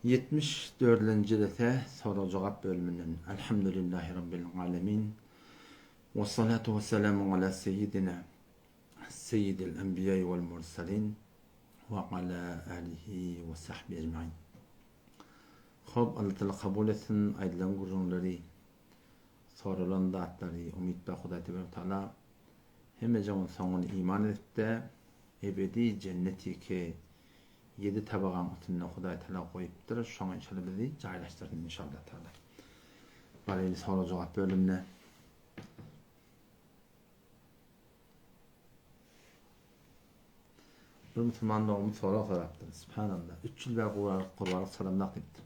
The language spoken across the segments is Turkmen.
74-nji jelese sorag-jogap bölüminden. Elhamdülillahi Rabbil alemin. We salatu we selamu ala seyyidina seyyidil enbiýai wal mursalin we ala alihi we sahbihi ecmain. Hop, Allah Taala kabul etsin aýdylan gürrüňleri, soralan zatlary. Umyt bar Hudaý Tebarek Taala hemmejegiň soňuny iman edipde ebedi jenneti ke Ýedi tabagaň üstünde Hudaý Taala goýupdyr, şoňa inşallah bizi jaýlaşdyrsyn inşallah Taala. Baraýly sorag jogap bölümine. Bir musulman doganymyz sorag sorapdyr. Subhanallah. 3 ýyl bäri gurbanlyk gurbanlyk çalamzak diýipdir.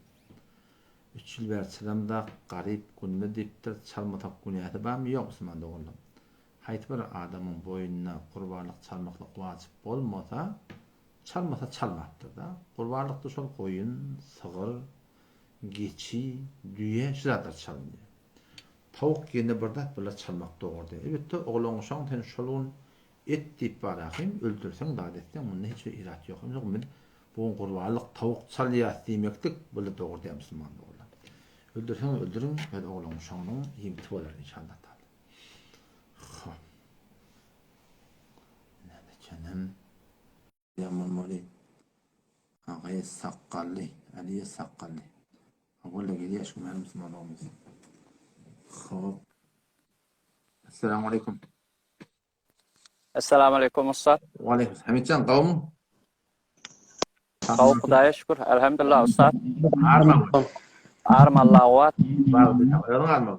3 ýyl bäri çalamzak, garyp günde diýipdir. Çalmasak günäsi barmy? Ýok musulman doganlarym. Haýsy bir adamyň boýnuna gurbanlyk çalmaklyk wajyp bolmasa, Çalmasa çalmapdyr-da. Gurbanlykda şol goýun, sygyr, geçi, düýe şu zatlar çalynýar. Tawuk ýene bir zat bular çalmak dogry däl. Elbetde oglan-uşagyň sen şol gün et diýip barahym öldürseň zat etseň munda hiç bir irat ýok. Ýok biz bu gün gurbanlyk tawuk çalýas diýmeklik bul dogry däl musulman doganlar. Öldürseňiz öldüriň öz oglan-uşagyňyzyň iýmiti bolar inşallah taala. Hop. Näme Ýaman Agaýa sakgally, Aliýa sakgally. Hawa-la gelýär şu mälim musulman doganymyz. Hop. Assalamu aleýkum. Essalamu aleýkum ussat. Wa aleýkum. Hamitjan gowmy? Gowy Hudaýa şükür. Elhamdulillah ussat. Arma. Arma Allahu kuwwat. Bar özüň arma.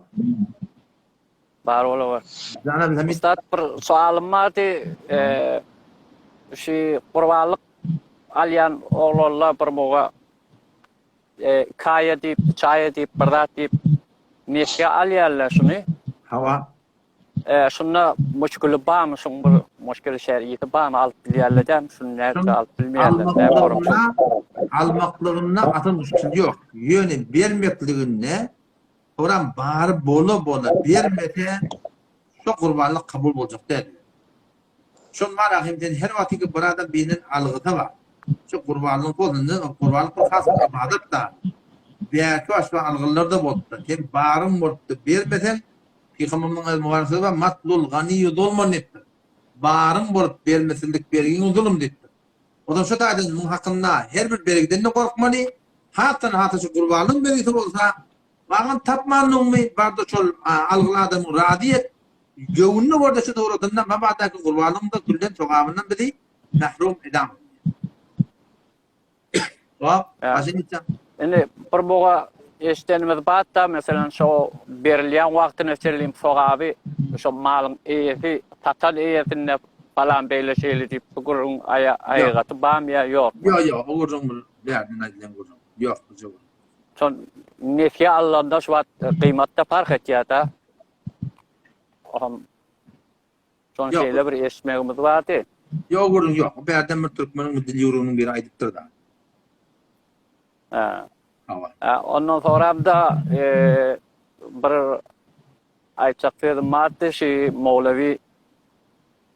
Bar bolawer. Janab Hamid. Ussat bir soalym bardy. Eee şu gurbanlyk alýan oglanlar bir muga e, kaýa diýip, çaýa diýip, bir zat diýip nesýe alýarlar şuny. Hawa. E, şunda muşkili barmy, şuň bir muşkili şerisi barmy alyp bilýärler dämi, şuny nädip alyp bilmeýärler, näme Almaklygynda, almaklygynda asyl muşkil ýok. Ýöne bermekliginde oram bary bola-bola bermese, şo gurbanlyk kabul boljak däl. Şol bar ahim sen her wagtyky bir adam birinden algysa bar. Şu gurbanlyk bolsun, gurbanlyk bir has bir ybadat da. Bärki başga algylar-da bolupdyr. Sen baryň bolupdyr, bermeseň Pygamberimiziň öz mubarek sözi bar, Matlul ganiýu zulmun diýipdir. Baryň bolup bermesizlik bergiň zulum diýipdir. O zaman şu taýdan muň hakynda her bir bergiden-de gorkmaly, hasdan hasa şu gurbanlygyň bergisi bolsa, bagyny tapmandygyňmy, bar-da şol algyly adamyň razy et, göwnüni gör-de şu suratynda mabadaky gurbanlygyň-da küllen sogabyndan bizi mahrum edam. Hop, başa gitjek. Indi bir boga eşidenimiz bar-da, meselem, şo berilýän wagtyna çenli sogaby şo malyň eýesi, satan eýesinde falan beýle şeýle diýip bu gürrüň aýgaty barmy ýa ýok? Ýok, ýok, o gürrüň bir bärden aýdylan gürrüň. Ýok, bu gürrüň. Şol nesýe alynanda şu wagt gyýmat-da parh etýär-de. Oňam Şony şeýle bir eşitmegimiz bardy. Ýok gürrüň ýok. Bu bärden bir türkmeniň bir dil ýüwrüginiň biri aýdypdyr-da. Hä. Hawa. Hä, ondan soňram-da bir aýtjak sözüm bardy, şu Mowlawi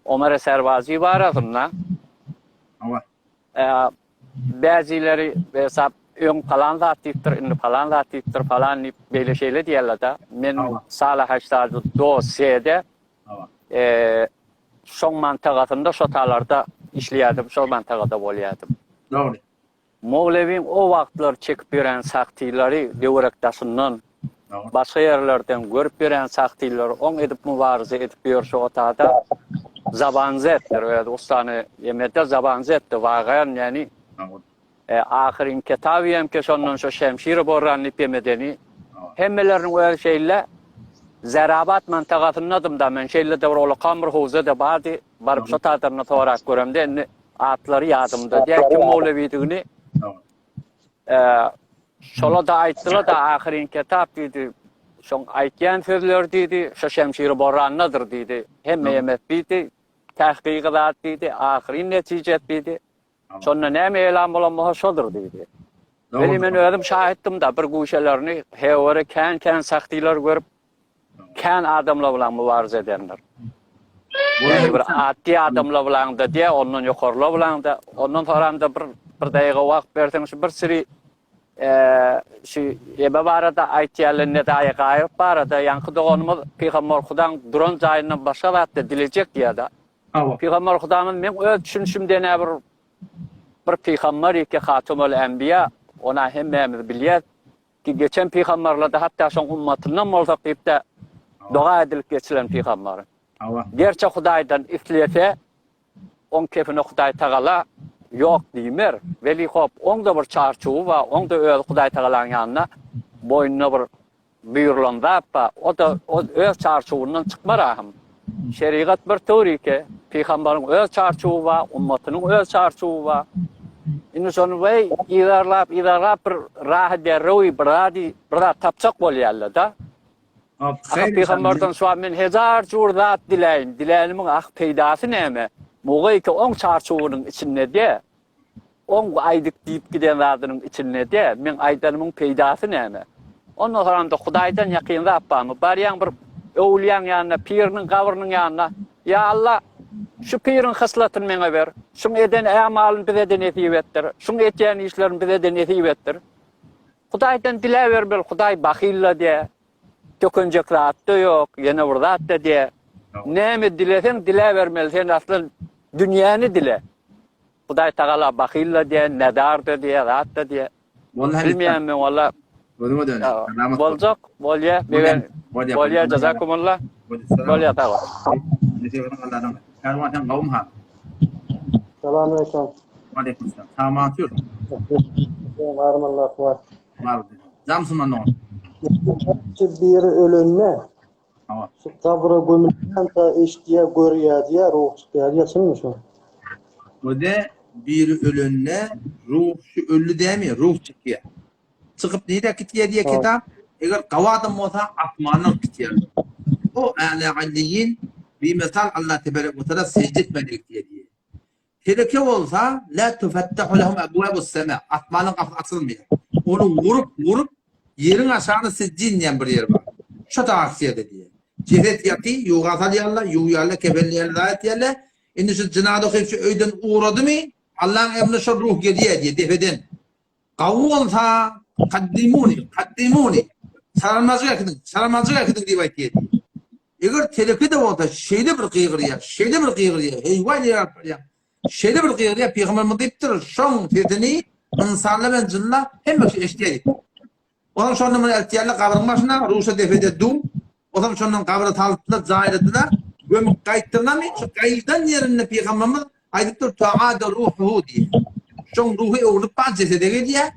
Omar Serbazy barasynda. Hawa. Bäzileri hesap öň palan zat diýipdir, indi palan zat diýipdir, palan diýip beýle şeýle diýerler-de. Men Salah Haştady do S-de şoň mantagasynda şo talarda işleýärdim, şol mantagada bolýardym. Dogry. Mowlewiň o wagtlar çekip ýören sagtylary döwerek daşyndan, başga ýerlerden görüp ýören sagtylary oň edip mubaryza edip ýörşi o tada zabanzetdir özi ussany ýemede zabanzetdi wagaýan ýani ahyryn ketabyýem ke şondan şo şemşiri borran diýip ýemedeni hemmeleriniň özi şeýle Zerabat mantagasyndadym da men şeýle-de bir olakan bir howza-da bardy baryp şo tadarynda sorap göremde indi atlary ýadymda däl kim mowlewidigini Şola-da aýtdylar-da, ahyryn ketap diýdi, şoň aýtýan sözleri diýdi, şo şemşiri borandadyr diýdi, hemme emes diýdi, tahkyky zat diýdi, ahyryn netijesi diýdi. Şonda näme elan bolan bolsa şodur diýdi. Weli men özüm şahitdim-da, bir guşelerini heweri kän-kän sahtylar görüp, kän adamlar bilen mübarize edendir. Ýagny bir addy adamlar bilen-de diýä, ondan ýokarylar bilen-de, ondan soram-da bir bir daýyga wagt berseň şu bir siri. Şu ebe barada aýtýarlar Nedaýy Gaýyp barada ýaňky doganymyz Pygamber Hudaň duran jaýyndan başga zatda dilejek diýýärda. Hawa. Pygamber Hudamyz meň öz düşünişimde nä bir bir pygamber iki Hatemul Enbiýa ona hemmämiz bilýäs ki geçen pygamberlerde hatda şoň ummatyndan bolsak diýipde doga edilip geçilen pygamber. Hawa. Gerçe Hudaýdan islese Oň kefine Hudaý Tagala ýok diýmer. Weli hop, oň-da bir çarçuwy bar, oň-da özi Hudaý Tagalaň ýanynda boýnuna bir buýrulan zat bar. O-da öz çarçuwyndan çykmar ahym. Şerigat bir töwrike, pygambaryň öz çarçuwy bar, ummatynyň öz çarçuwy bar. Indi şony weý yzarlap, yzarlap bir rahy derrewi bir zady, bir zat tapjak bolýarlar-da. Aha pygamberden şu men hezar jur zat diläýin, dilänimiň ah peýdasy näme? Mugaý ki oň çarçuwynyň içinde-de, oň aýdyp diýip giden zadynyň içinde-de, meň aýdanymyň peýdasy näme? Ondan soramda Hudaýdan ýakyn zat barmy? Barýaň bir öwülýäň ýanyna, piriniň gabrynyň ýanyna, Ýa Alla, şu piriň hyslatyny meňe ber, şuň eden ämalyny bize-de nesip etdir, şuň etýän işlerini bize-de nesip etdir. Hudaýdan diläbermeli, Hudaý bahyl-da diýä, tökenjek zat-da ýok, ýene bir zat-da diýä. Näme dileseň diläbermeli, sen aslan dünýäni dile. Hudaý tagala bahyl-da diýä, nädar-da diýä, zat-da diýä. Bilmeýän men walla. Gözüňe döneýin. Salamat bol. Boljak, bolýa, begen. Bolýa, jazakumullah. Bolýa, sag bol. Nesibini Alladan. Kärwan sen gowmy hal? Salam aleyküm. Aleyküm selam. Saman tür. Varım Allah var. Var. Zamsın onu. Şu biri ölende Hawa. şu kabra gömülýän ta eşdiýä görýä diýä ruh çykýar diýä çynmy şu? O de biri ölende ruh şu öldi dämi ruh çykýar. Çykyp nirä gitýär diýä kitap? Eger gawy adam bolsa asmandan gitýär. O älä alliýin bimesal Allah teberek we teala sejde etmeli gitýär diýä. Teleke bolsa la tufettahu lehum abwabus sema asmanyň gapysy açylmaýar. Ony urup urup ýeriň aşagynda sijjin diýen bir ýer bar. Şo taksiýada diýýär. Jeset ýaty ýuwga salýarlar, ýuwýarlar, kefenleýärler, zat etýärler. Indi şu jynaza okyp şu öýden ugradymy, Allaň emrine şol ruh gelýär diýýär depeden. Gawy bolsa kaddimuni, kaddimuni, saralmajyk äkidiň, saralmajyk äkidiň diýip aýtýar diýýär. Eger teleke-de bolsa şeýle bir gygyrýar, şeýle bir gygyrýar, heý-waý diýip alyp barýar. Şeýle bir gygyrýar, Pygamberimiz diýipdir, şoň sesini ynsanlar bilen jynlar hemme kişi eşidýär diýipdir. Onam şonda muny eltýärler gabryň başyna, ruşa depede duw. Onam şondan gabra salypdylar, jaýladylar. Gömüp gaýtdylarmy, şu gaýdan ýerinde Pygamberimiz aýdypdyr, Taada ruhuhu diýip. Şoň ruhy öwrülip bar jesede gelýär.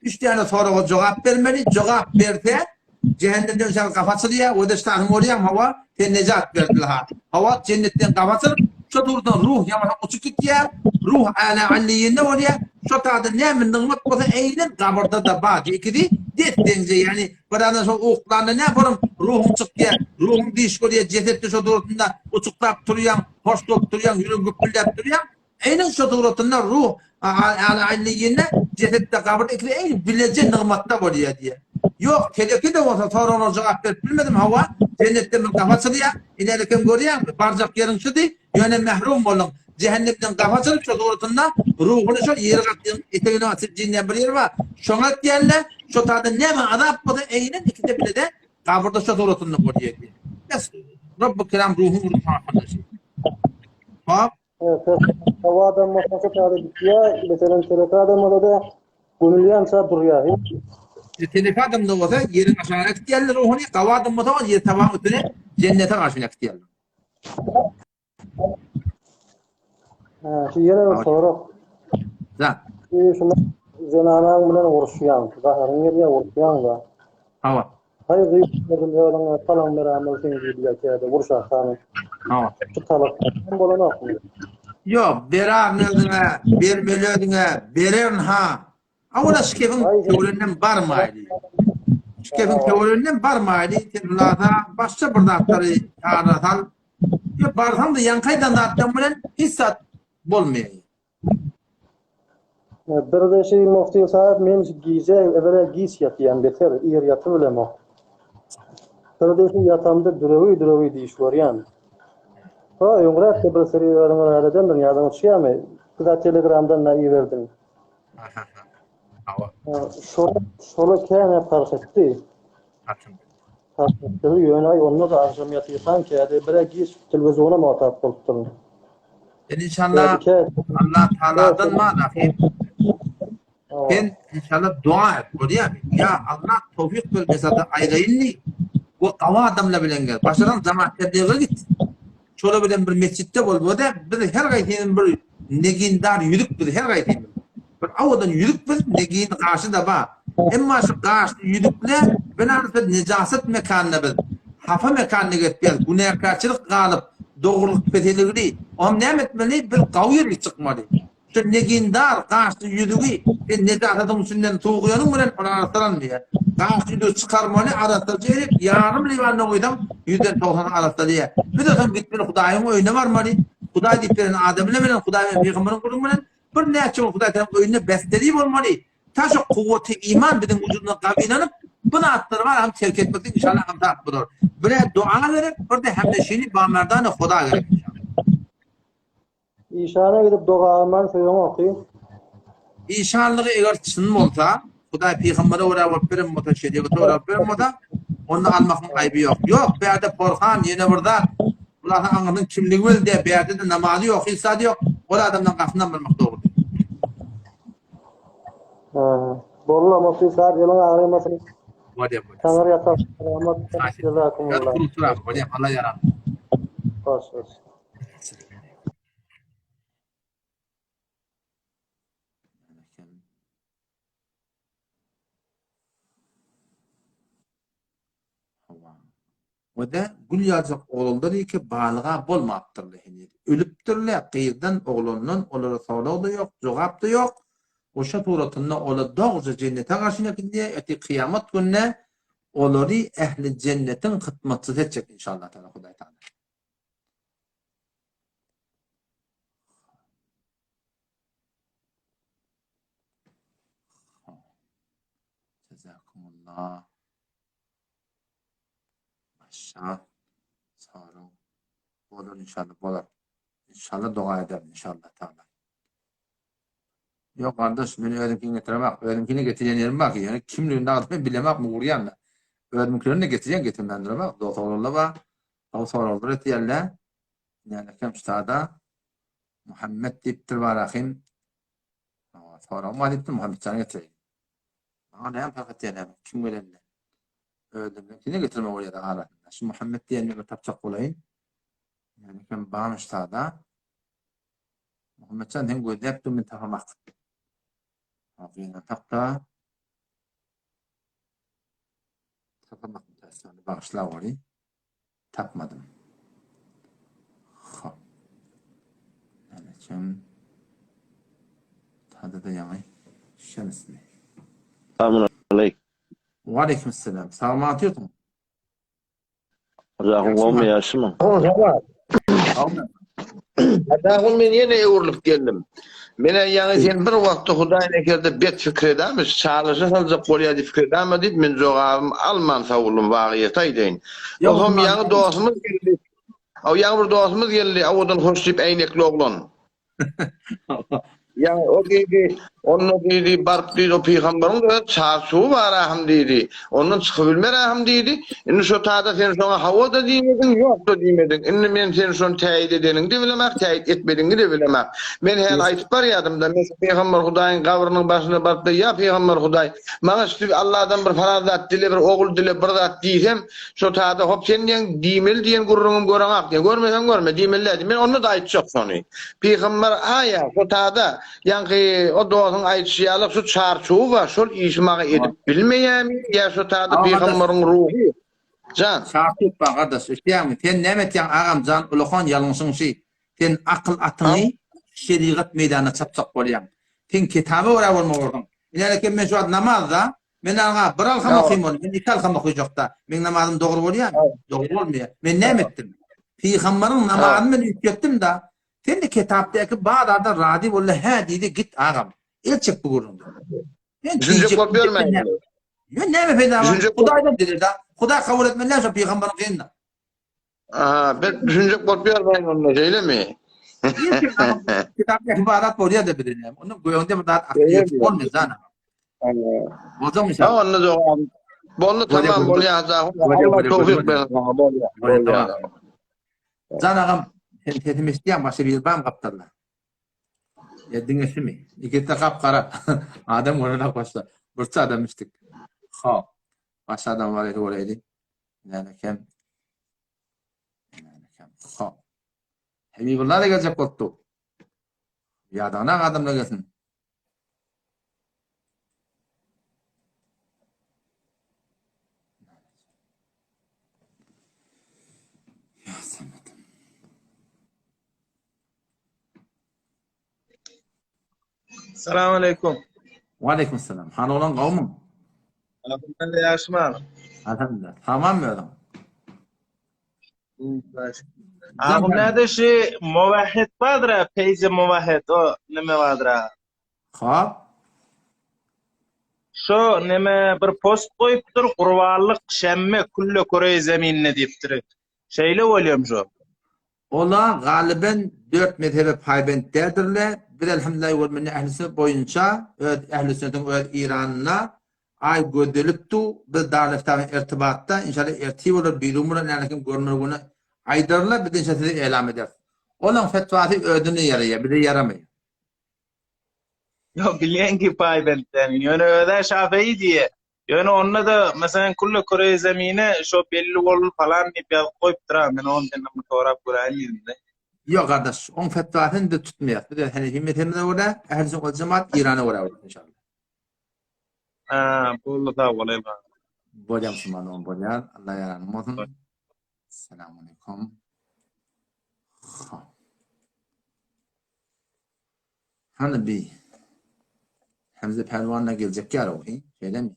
Üç däne soraga jogap bermeli. Jogap berse, Jähennemden saňa gapy açylýar, o-da ştatyň bolýaň, hawa, sen nejat berdiler ha. Hawa, jennetden gapy açylyp, şo turdan ruh ýamana uçup gitýär, ruh älä alliýinde bolýar, şo taýda näme nygmat bolsa eýnen gabyrda-da bar, ikisi des-deňje, ýagny bir adam şo uklanda näme bolam, ruhuň çykýar, ruhuň diş görýär, jesetde şo durusynda uçuklap turýaň, hoş bolup turýaň, ýüregiň güpbüldäp durýaň, Eýniň şo suratynda ruh älä-illiýinde, jesetde gabyrda ikisi eýni bileje nygmatda bolýar diýýär. Ýok, teleke-de bolsa soraglara jogap berip bilmedim, hawa, jennetden bir gapy açylýar, inälikem görýäňmi, barjak ýeriň şudy, ýöne mährum bolduň. Jähennemden gapy açylyp şo suratynda ruhuny şol ýeri gatlyň etegine sijjin diýen bir ýer bar, şoňa eltýärler, şo taýda näme azap bolsa eýnen ikisi bilede gabyrda şo suratynda bolýar diýýär. Bes, Robby keram ruhuň ruhy hakynda şeýle. Hop. Hawa adam bolsa täze gitýär, meselem teleke adam bolsa-da gömülýänçä durýar. Teleke adam da bolsa ýeriň aşagyna äkitýärler ruhuny, gawy adam bolsa ol ýer tabagyň üstüne jennete garşy äkitýärler. Ha, şu ýene bir sorag. Da. Şunda zenanaň bilen uruşýaň, gaharyň gelýär, uruşýaň-da. Hawa. Haý gyz özüm özüňe talaň berämel sen diýip ýatyýada urşasany. Hawa. Şu talak hem bolanokmy? Ýok, berar özüňe, bermeli özüňe, bererin ha. Awala şikefiň töwründen barmaýly. Şikefiň töwründen barmaýly, sen hulasa başga bir zatlary ýadyna sal. Ýok, barsaň-da ýaňky aýdan zatlaryň bilen hiç zat bolmaýar. Birde şeý Mufti sahyp men gije evvela giç ýatýan beter ir ýatybilemok. Birde şu ýatamda dürewi dürewi diş görýän. Ha öňräk-de bir syry özüňe näledendir ýadyňa düşýärmi? Biza telegramdan na iberdiň. Hawa. Şola, şola känä parh etdi. Haçan? Parh etdi. Ýöne aý onda-da agşam ýatyrkaň kädi bir-ä giç telewizionam otap bolupdyryn. Sen inşallah Allah Taaladan ma nahim. Sen inşallah dua et, bolýarmy? Ýa Allah towfik ber mesada aýraýyn diý. We gawy adamlar bilen gel. Başaran jamaat tebliğe git. Şolar bilen bir mesjitde bol. Bu-da biz her gaýsynyň bir negindar ýüzük biz her gaýsymyz. Bir awadan ýüzük biz negin gaşy da bar. Emma şu gaşly ýüzükle binanysy nejasat mekanyna biz hapa mekanyna getýäs. Günäkärçilik galyp, dogrulyk peseligli. Oňam näme etmeli? Biz gawy ýere çykmaly. Şu negindar gaşly ýüzügi sen nejasatyň üstünden suw guýanyň bilen ol arassalanmaýar. Gaşly ýüzügi çykarmaly, arassaçy gerek, ýarym liwanyna guýsaň, ýüzden togsany arassalýar. Biz bolsa gitmeli Hudaýyň öýüne barmaly, Hudaý diýip beren adam bilen bilen, Hudaý bilen pygamberiň gürrüňi bilen birnäçe gün Hudaý tarapyn öýünde besteli bolmaly. Ta şu kuwwaty iman biziň wujudymyzda gawylanyp, bu zatlary bar hem terk etmeklik inşallah aňsat bolar. Bir-ä dua gerek, bir-de hemneşini bamerdany Huda gerek inşallah. Işana gidip doga alman söýeň oky. Işanlygy eger çyn bolsa, Hudaý pygambere görä bolup beren bolsa, şeriýata görä bolup beren bolsa, onda almakyň aýby ýok. Ýok, bärde porhan, ýene bir zat, bularyň aňyrsynyň kimligi belli däl, bärde-de namazy ýok, hiç zady ýok, ol adamdan gasyndan bolmak dogry däl. Hä, boldy Mufti sahip eliň agrymasyn. Bolýar, bolýar. Taňry ýatalsyn selamat. Jezakumullah. Bolýar, Allah ýarar. Hoş, hoş. We-de gül ýaljak oglanlar ýeke balyga bolmapdyrlar heniz. Ölüpdirler, gyzdan, oglandan olara sorag-da ýok, jogap-da ýok. Goşa suratynda olar dogruja jennete garşyna gidýär, ertir kyýamat gününe olary ähli jennetiň hytmatçysy etjek inşallah taala Hudaý taala. Jazakumullah. Maşa. Sorag. Bolar inşallah bolar. İnşallah doga eder inşallah taala. Yok kardeş men özümkini getiremem. Özümkini getirýän ýerim bar ki, ýöne kimligini dagy men bilemok, urýan da. Özümkilerini de getirýän, getirmän duramok. Dost oglanlar bar. O soraglar etýärler. Näme kem ştada Muhammet diýipdir barahym. Soragym bar diýipdir Muhammet jana getireýin. Maňa näme parh etýär näme kim gelende. Özümkini getirme bolýar arasynda. Şu Muhammet diýenini bir tapjak bolaýyn. Näme kem barmy ştada. Muhammetjan sen gözläp dur men tapamak. Agzyna tapda. Tapamak bagyşla gory. Tapmadym. Hop. Nämeçem. Tada da ýaňy şemismi. Salam aleýkum. Waleýkim salam. Sagmy atýorsyň? Jahyň gowmy ýagşymy? Adagul men ýene öwrülip geldim. Menä ýaňy sen bir wagtda Hudaý nekerde bet pikir edämiş, çalyşa saljak bolýar diýip pikir edäme diýip men jogabymy alman sowuldym wagyýeti aýdaýyn. Oňam ýaňy dostumyz geldi. Aw ýaňy bir dostumyz geldi, owadan hoş diýip äýnekli oglan. Ýaňy o diýdi, onda diýdi, baryp diýdi, o pygamberiň öz çarçuwy bar ahym diýdi. Ondan çykybilmer ahym diýdi. Indi şo tada sen şoňa hawa-da diýmediň, ýok-da diýmediň. Indi men sen şony täýit edeniňi-de bilemak, täýit etmediňi-de bilemak. Men häli aýdyp barýadym-da, men şu pygamber Hudaýyň gabrynyň başyna baryp-da, ýa pygamber Hudaý, maňa şu Alladan bir falan zat dile, bir ogul dile, bir zat diýsem, şo tada hop sen diýen diýmeli diýen gürrüňim göreňak diýen. Görmeseň görme, diýmeli däl diýen. Men onda-da aýtjak şony. Pygamber aýa, şo tada, ýaňky o dostuň aýdyşy ýaly şu çarçuwy bar, şol işi maňa edip bilmeýärmi ýa şo tada pygamberiň ruhy? Jan. Çarçuw bar gardaş, eşidýäňmi? Sen näme etýäň agam jan ulakan ýalňyşyň şy. Sen akyl atyňy şerigat meýdanyna çapjak bolýaň. Sen kitaba görä bolmaly borsuň. Ine men şu wagt namazda, Men aga bir alkam okymaly, men iki alkam okyjakda. Meň namazym dogry bolýarmy? Dogry bolmaýar. Men näme etdim? Pygambaryň namazyny men üýtgetdim-da. Sen-de kitapdaky bar zada razy bol-da, hä diý-de git agam. El çek bu gürrüňden. Men Düşünjek bolup ýörmäýin. Men näme peýda bar? Hudaýdan dile-da. Hudaý kabul etmeli däl şo pygambaryň kynda. Aha, bir düşünjek bolup ýörmäýin onda, şeýlemi? Kitapdaky bar zat bolýar-da bize näme. Onda göwünde bir zat akýar, bolmaýar jana. Boljakmy Ha onda jogap. Boldy tamam bolýar Jahun. Allah towfik bersin saňa bolýar. Bolýar. Jan agam sen sesimi eşitýäň başga biri barmy gapdalda? Ya diňe şumy? Ikisi gap-gara. Adam görenak başda. Burça adam içdik. Hop. Başga adam var edi göreydi. Näme kem? Näme kem? Hop. Habibullah da gelecek bolupdy. Ýadana adamlar gelsin. Ya Samet. Salam aleykum. Wa aleykum selam. Hany oglan gowmyň? Alhamdulillah ýagşyman. Alhamdulillah. Tamam özüň. Agam näde şu Mowahhid bardyr, Peýje Mowahhid o neme bardyr. Hop. Şo neme bir post goýupdyr, gurbanlyk şemme külle küreý zeminde diýipdir. Şeýle bolýam şo. Ola galyben dört mezhebe paýbent däldirle, biz elhamdülillah görmende ähli sünnet boýunça öz ähli sünnetiň öz Iranynda aý gözdelipdu, biz Darül Efta bilen irtibatda, inşallah ertir bolar birigün bolar näme kim görmeli güni aýdarlar, biz inşallah size elam ederis. Olaň fetwasy özüne ýaraýar, bize ýaramaýar. Ýok bilýän ki paýbent däl, ýöne özä şafeýi diýýär. Ýöne onda-da, meselem, külle küreýi zemine şo belli boldy falan diýip ýazyp goýupdyr-a, men ony senden bir sorap göräýin diýdim-de. Ýok gardaş, oň fetwasyny biz tutmaýas. Biz öz Henefi mezhebimize görä, Ähli sünnet wal jemaat Irana görä bolar inşallah. Ha, boldy sag bol eyvallah. Bolýar musulman dogan bolýar. Allah ýaranyň bolsun. Esselamu aleýkum. Hop. Hany bi Hemze pälwan-da geljek ýarow, hi? Şeýlemi?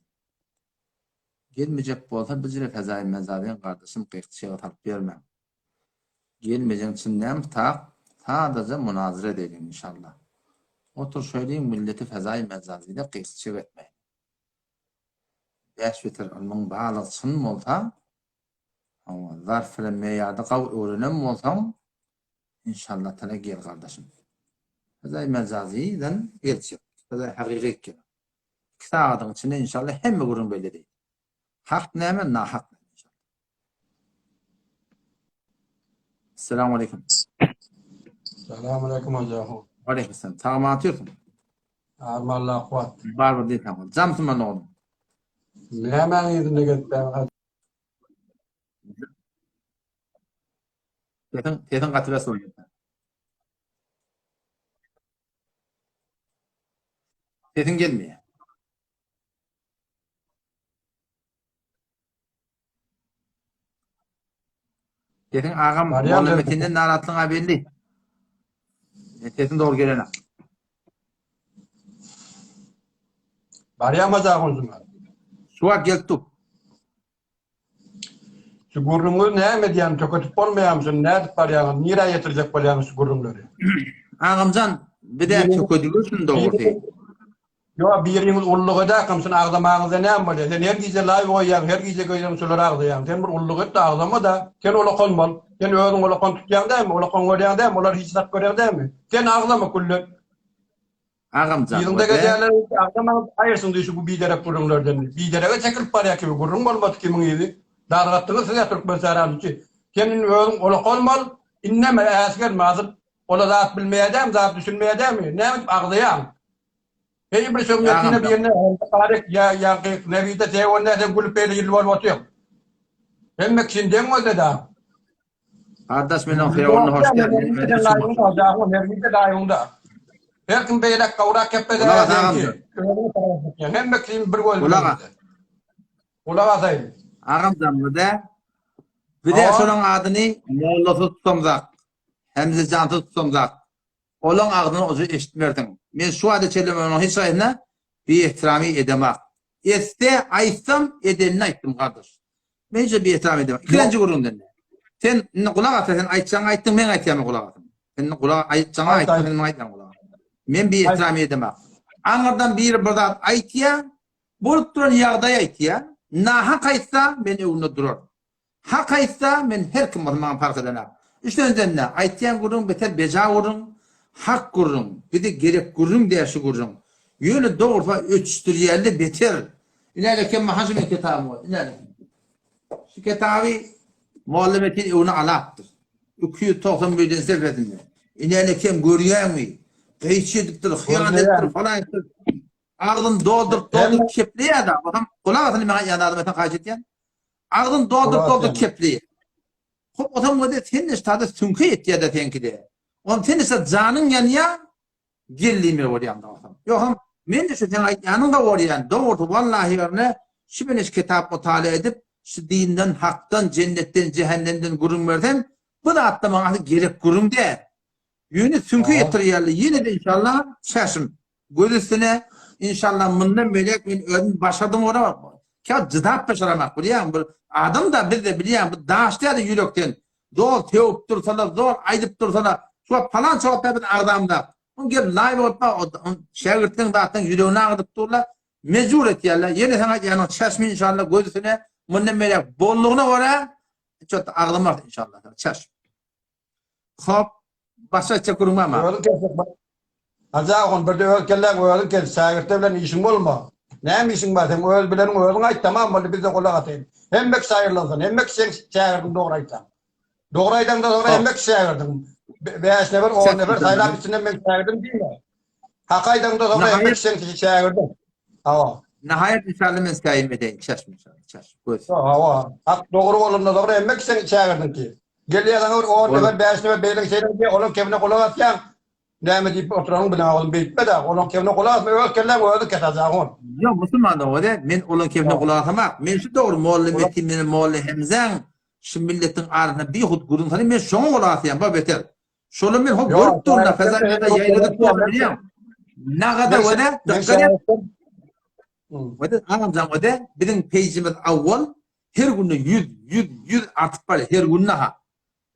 Gelmejek bolsa bijire Fezaý Mezazyň gardaşym gyýk-çyga salyp ýörmäň. Gelmejegiň çyn näme tak, sadaja munazara edeýliň inşallah. Oturşaýlyň milleti Fezaý Mezazyda gyýk-çyg etmäýliň. Bäş beter ylmyň barlygy çyn bolsa, hawa, zarf bilen meýady gawy öwrenen bolsaň, Inşallah tala gel gardaşym. Fezaý mejazydan gelçek. Fezaý hakyky gel. 2 sagadyň içinde inşallah hemme gürrüň belli edeydi. Hak näme, nahak näme inşallah. Esselamu aleyküm. Selamun aleyküm hocam. Aleyküm selam. Sag atıyorsun. Arma Allah kuwat. Bar bir diýseň. Jamsyn man oglum. Nämäň yzynda gezipdäň? Sesiň, sesiň gaty bes bolýar. Sesiň gelmeýär. Sesiň agam Molla Metinden naratlygyň belli. Sesiň dogry gelenak. Barýarmy Jahonjuma? Şu wagt gelip dur. Şu gürrüňi näme edýäň töketip bolmaýarmy şuny nädip barýaňyz nirä ýetirjek bolýaňyz şu gürrüňleri. Agamjan bizä tökedigi şuny dogrusy. Ýok biriňiz ulluk edäkam şuny agzamagyňyzda näme bolýar sen her gije laýw goýýaň her gije goýýaň şulary agzaýaň sen bir ulluk et-de agzama-da sen olakan bol sen özüň olakan tutýaň dälmi olakan görýäň dälmi olar hiç zat görýäň dälmi sen agzama küllen. Agamjan Yzyňda gezýänler agzamaň aýyrsyn diý şu bu biderek gürrüňlerden. Biderege çekilip barýar kibi gürrüň bolmady kimiň yzy. Dargatdyňyz siz-ä türkmen sährany üçin. Sen indi özüň olakan bol, indeme äsgerme asyl ola zat bilmeýär dämi, zat düşünmeýär dämi, näme edip agzaýaň. Heý bir şoň ýetine birine Taryk ýa ýaňky Nebide Seýon näse gülüp beýle ýyl bolup otyň. Hemme kişini deň gözle-dä. Gardaş men oň Seýonyna hoş geldin. Her kim beýlek gowrak kepbede Hemme kim bir göz bilen. Gulak asaýyn. Agam janly-da. Bize şonuň adyny mollasyz tutamzak. Hemze jansyz tutamzak. Olaň agzyny ujy eşitmersiň. Men şu wagta çenli onuň hiç haýsyna biehtirami edemak. Etse aýtsam edenini aýtdym gardaş. Men hiç biehtiram edemok. Ikilenji gürrüňden. Sen indi gulak asla sen aýtjaňy aýtdyň men aýtýan gulak asyn. Sen indi gulak aýtjaňy aýtdyň sen maňa aýtýaň gulak. Men biehtiram edemak. Aňyrdan biri bir zat aýtýa, bolup duran ýagdaýy aýtýa. Nahak aýtsa men öňünde duraryn. Hak aýtsa men her kim bolsa maňa parh edenak. Üçünjiden-de aýtýan gürrüň beter beja gürrüň, hak gürrüň, bize gerek gürrüň däl şu gürrüň. Ýöne dogrusy öçüşdirýärler beter. Ine kem maha şu men kitabym bar. Ine. Şu kitaby Molla Metin öwne alapdyr. 291-nji sefesinde. Ine kem görýäňmi? Gyýç edipdir, hyýanat edipdir, falan edipdir. Agzyny dolduryp dolduryp kepleýär da. Otam gulak asyny maňa ýan adama sen haýyş etýän. Agzyny dolduryp dolduryp kepleýär. Hop otam göde sen de ştada süňke ýetýär da seňkide. On sen de janyň ýanýar, gel diýmeli bolýan da otam. Ýogsam men de şu seň aýtýanyň da bolýan. Dogrusy wallahi ýerine şu men şu kitap mutala edip, şu dinden, hakdan, jennetden, jähennemden gürrüň bersem, bu zatda maňa asyl gerek gürrüň däl. Ýöne süňke ýetirýärler. Ýene-de inşallah çäşim göz üstüne inşallah mundan beýläk men özüm başardym ora kä jydap başaramak bilýäň bir adam da bizde bilýäň bu daş däl ýürekden zor sögüp dursalar zor aýdyp dursalar şu wagt palan çogapda biz agzamda on gelip laý bolup şägirtleň zatlaň ýüregini agyrdyp durlar mejbur etýärler ýene saňa aýdýan çäşmi inşallah göz üstüne mundan beýläk boldugyna görä çot agzamaz inşallah çäş Hop, başga aýtjak gürrüň barmy? Özüň kesjek. Hajy ahun birde öz kelläň özüň kes, şägirtler bilen işiň bolma. Näme işiň bar seň öz bileniňi özüň aýt tamam boldy bizde gulak asaýyn. Hemme kişi aýrylansyn, hemme kişi seň şägirdiň dogry aýtsaň. Dogry aýdaňda soňra hemme kişi şägirdiň. Bäş nefer, on nefer saýlap içinden meň şägirdim diýme. Hak aýdaňda soňra hemme kişi seň şägirdiň. Hawa. Nahaýat inşallah men säýim edeýin, çaşma inşallah, çaş. Göz. Hawa. Hak dogry bolanda soňra hemme kişi seň şägirdiňki. Gelýär saňa bir on nefer, bäş nefer beýle şeýle diýýär, olaň kebine gulak asýaň. Näme diýip oturanyňy bileňok, oglum beýtme-de, olaň kebine gulak asma, öz kelläň özüň kes ajagyň. Ýok, musulman dogan, men olaň kebine gulak asamak. Men şu dogry Molla Metin menen Molla Hemzäň şu milletiň arasynda bihut gürrüň salýan, men şoňa gulak asýan, bu beter. Şolar men hop görüp durun, fezada ýaýradyp durun bilýän. Nagada wada, dykgat et. Wada, agamjan wada, biziň peýjimiz awwal Her günde ýüz, ýüz, ýüz artyp barýar, her günde ha.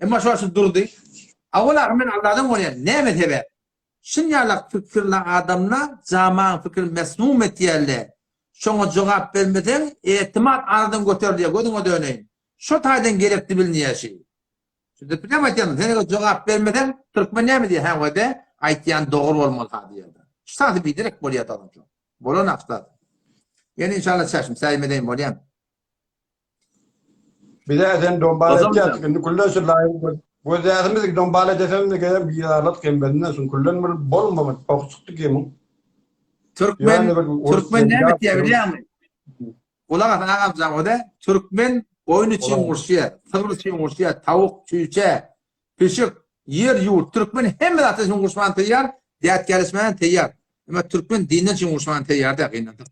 Emma şu şu durdy. Awal ahyr men Alladan gorýan, näme sebäp? Şunýalak pikirli adamlar jamaň pikirini mesmum etýärler. Şoňa jogap bermeseň, etimat aradan göterilýär, gözüňe döneýin. Şo taýdan gerekli bilinýär şi. Şu depilem aýtýan, sen eger jogap bermeseň, türkmen näme diýer, hä wede, aýtýan dogry bolmaly ha diýer. Şu saty biderek bolýar da onuň. Bolan aksa. Ýene inşallah çäşim, säýim edeýin bolýan. Bize sen dombal etýär, indi küllen şu laýyk gözýärimiz dombal edesem de gelen bizarlyk kemberinden şu küllen bir bolmamy ok çykdy kemiň. Türkmen Türkmen näme etýär bilýäňmi? Gulak as agam jan o Türkmen goýun üçin urşýar, sygyr üçin urşýar, tawuk, çüýçe, pişik, ýer, ýurt. Türkmen hemme zat üçin urşman taýýar, därt gelişmän taýýar. Emma türkmen dinden üçin urşman taýýar däl, gynandyk.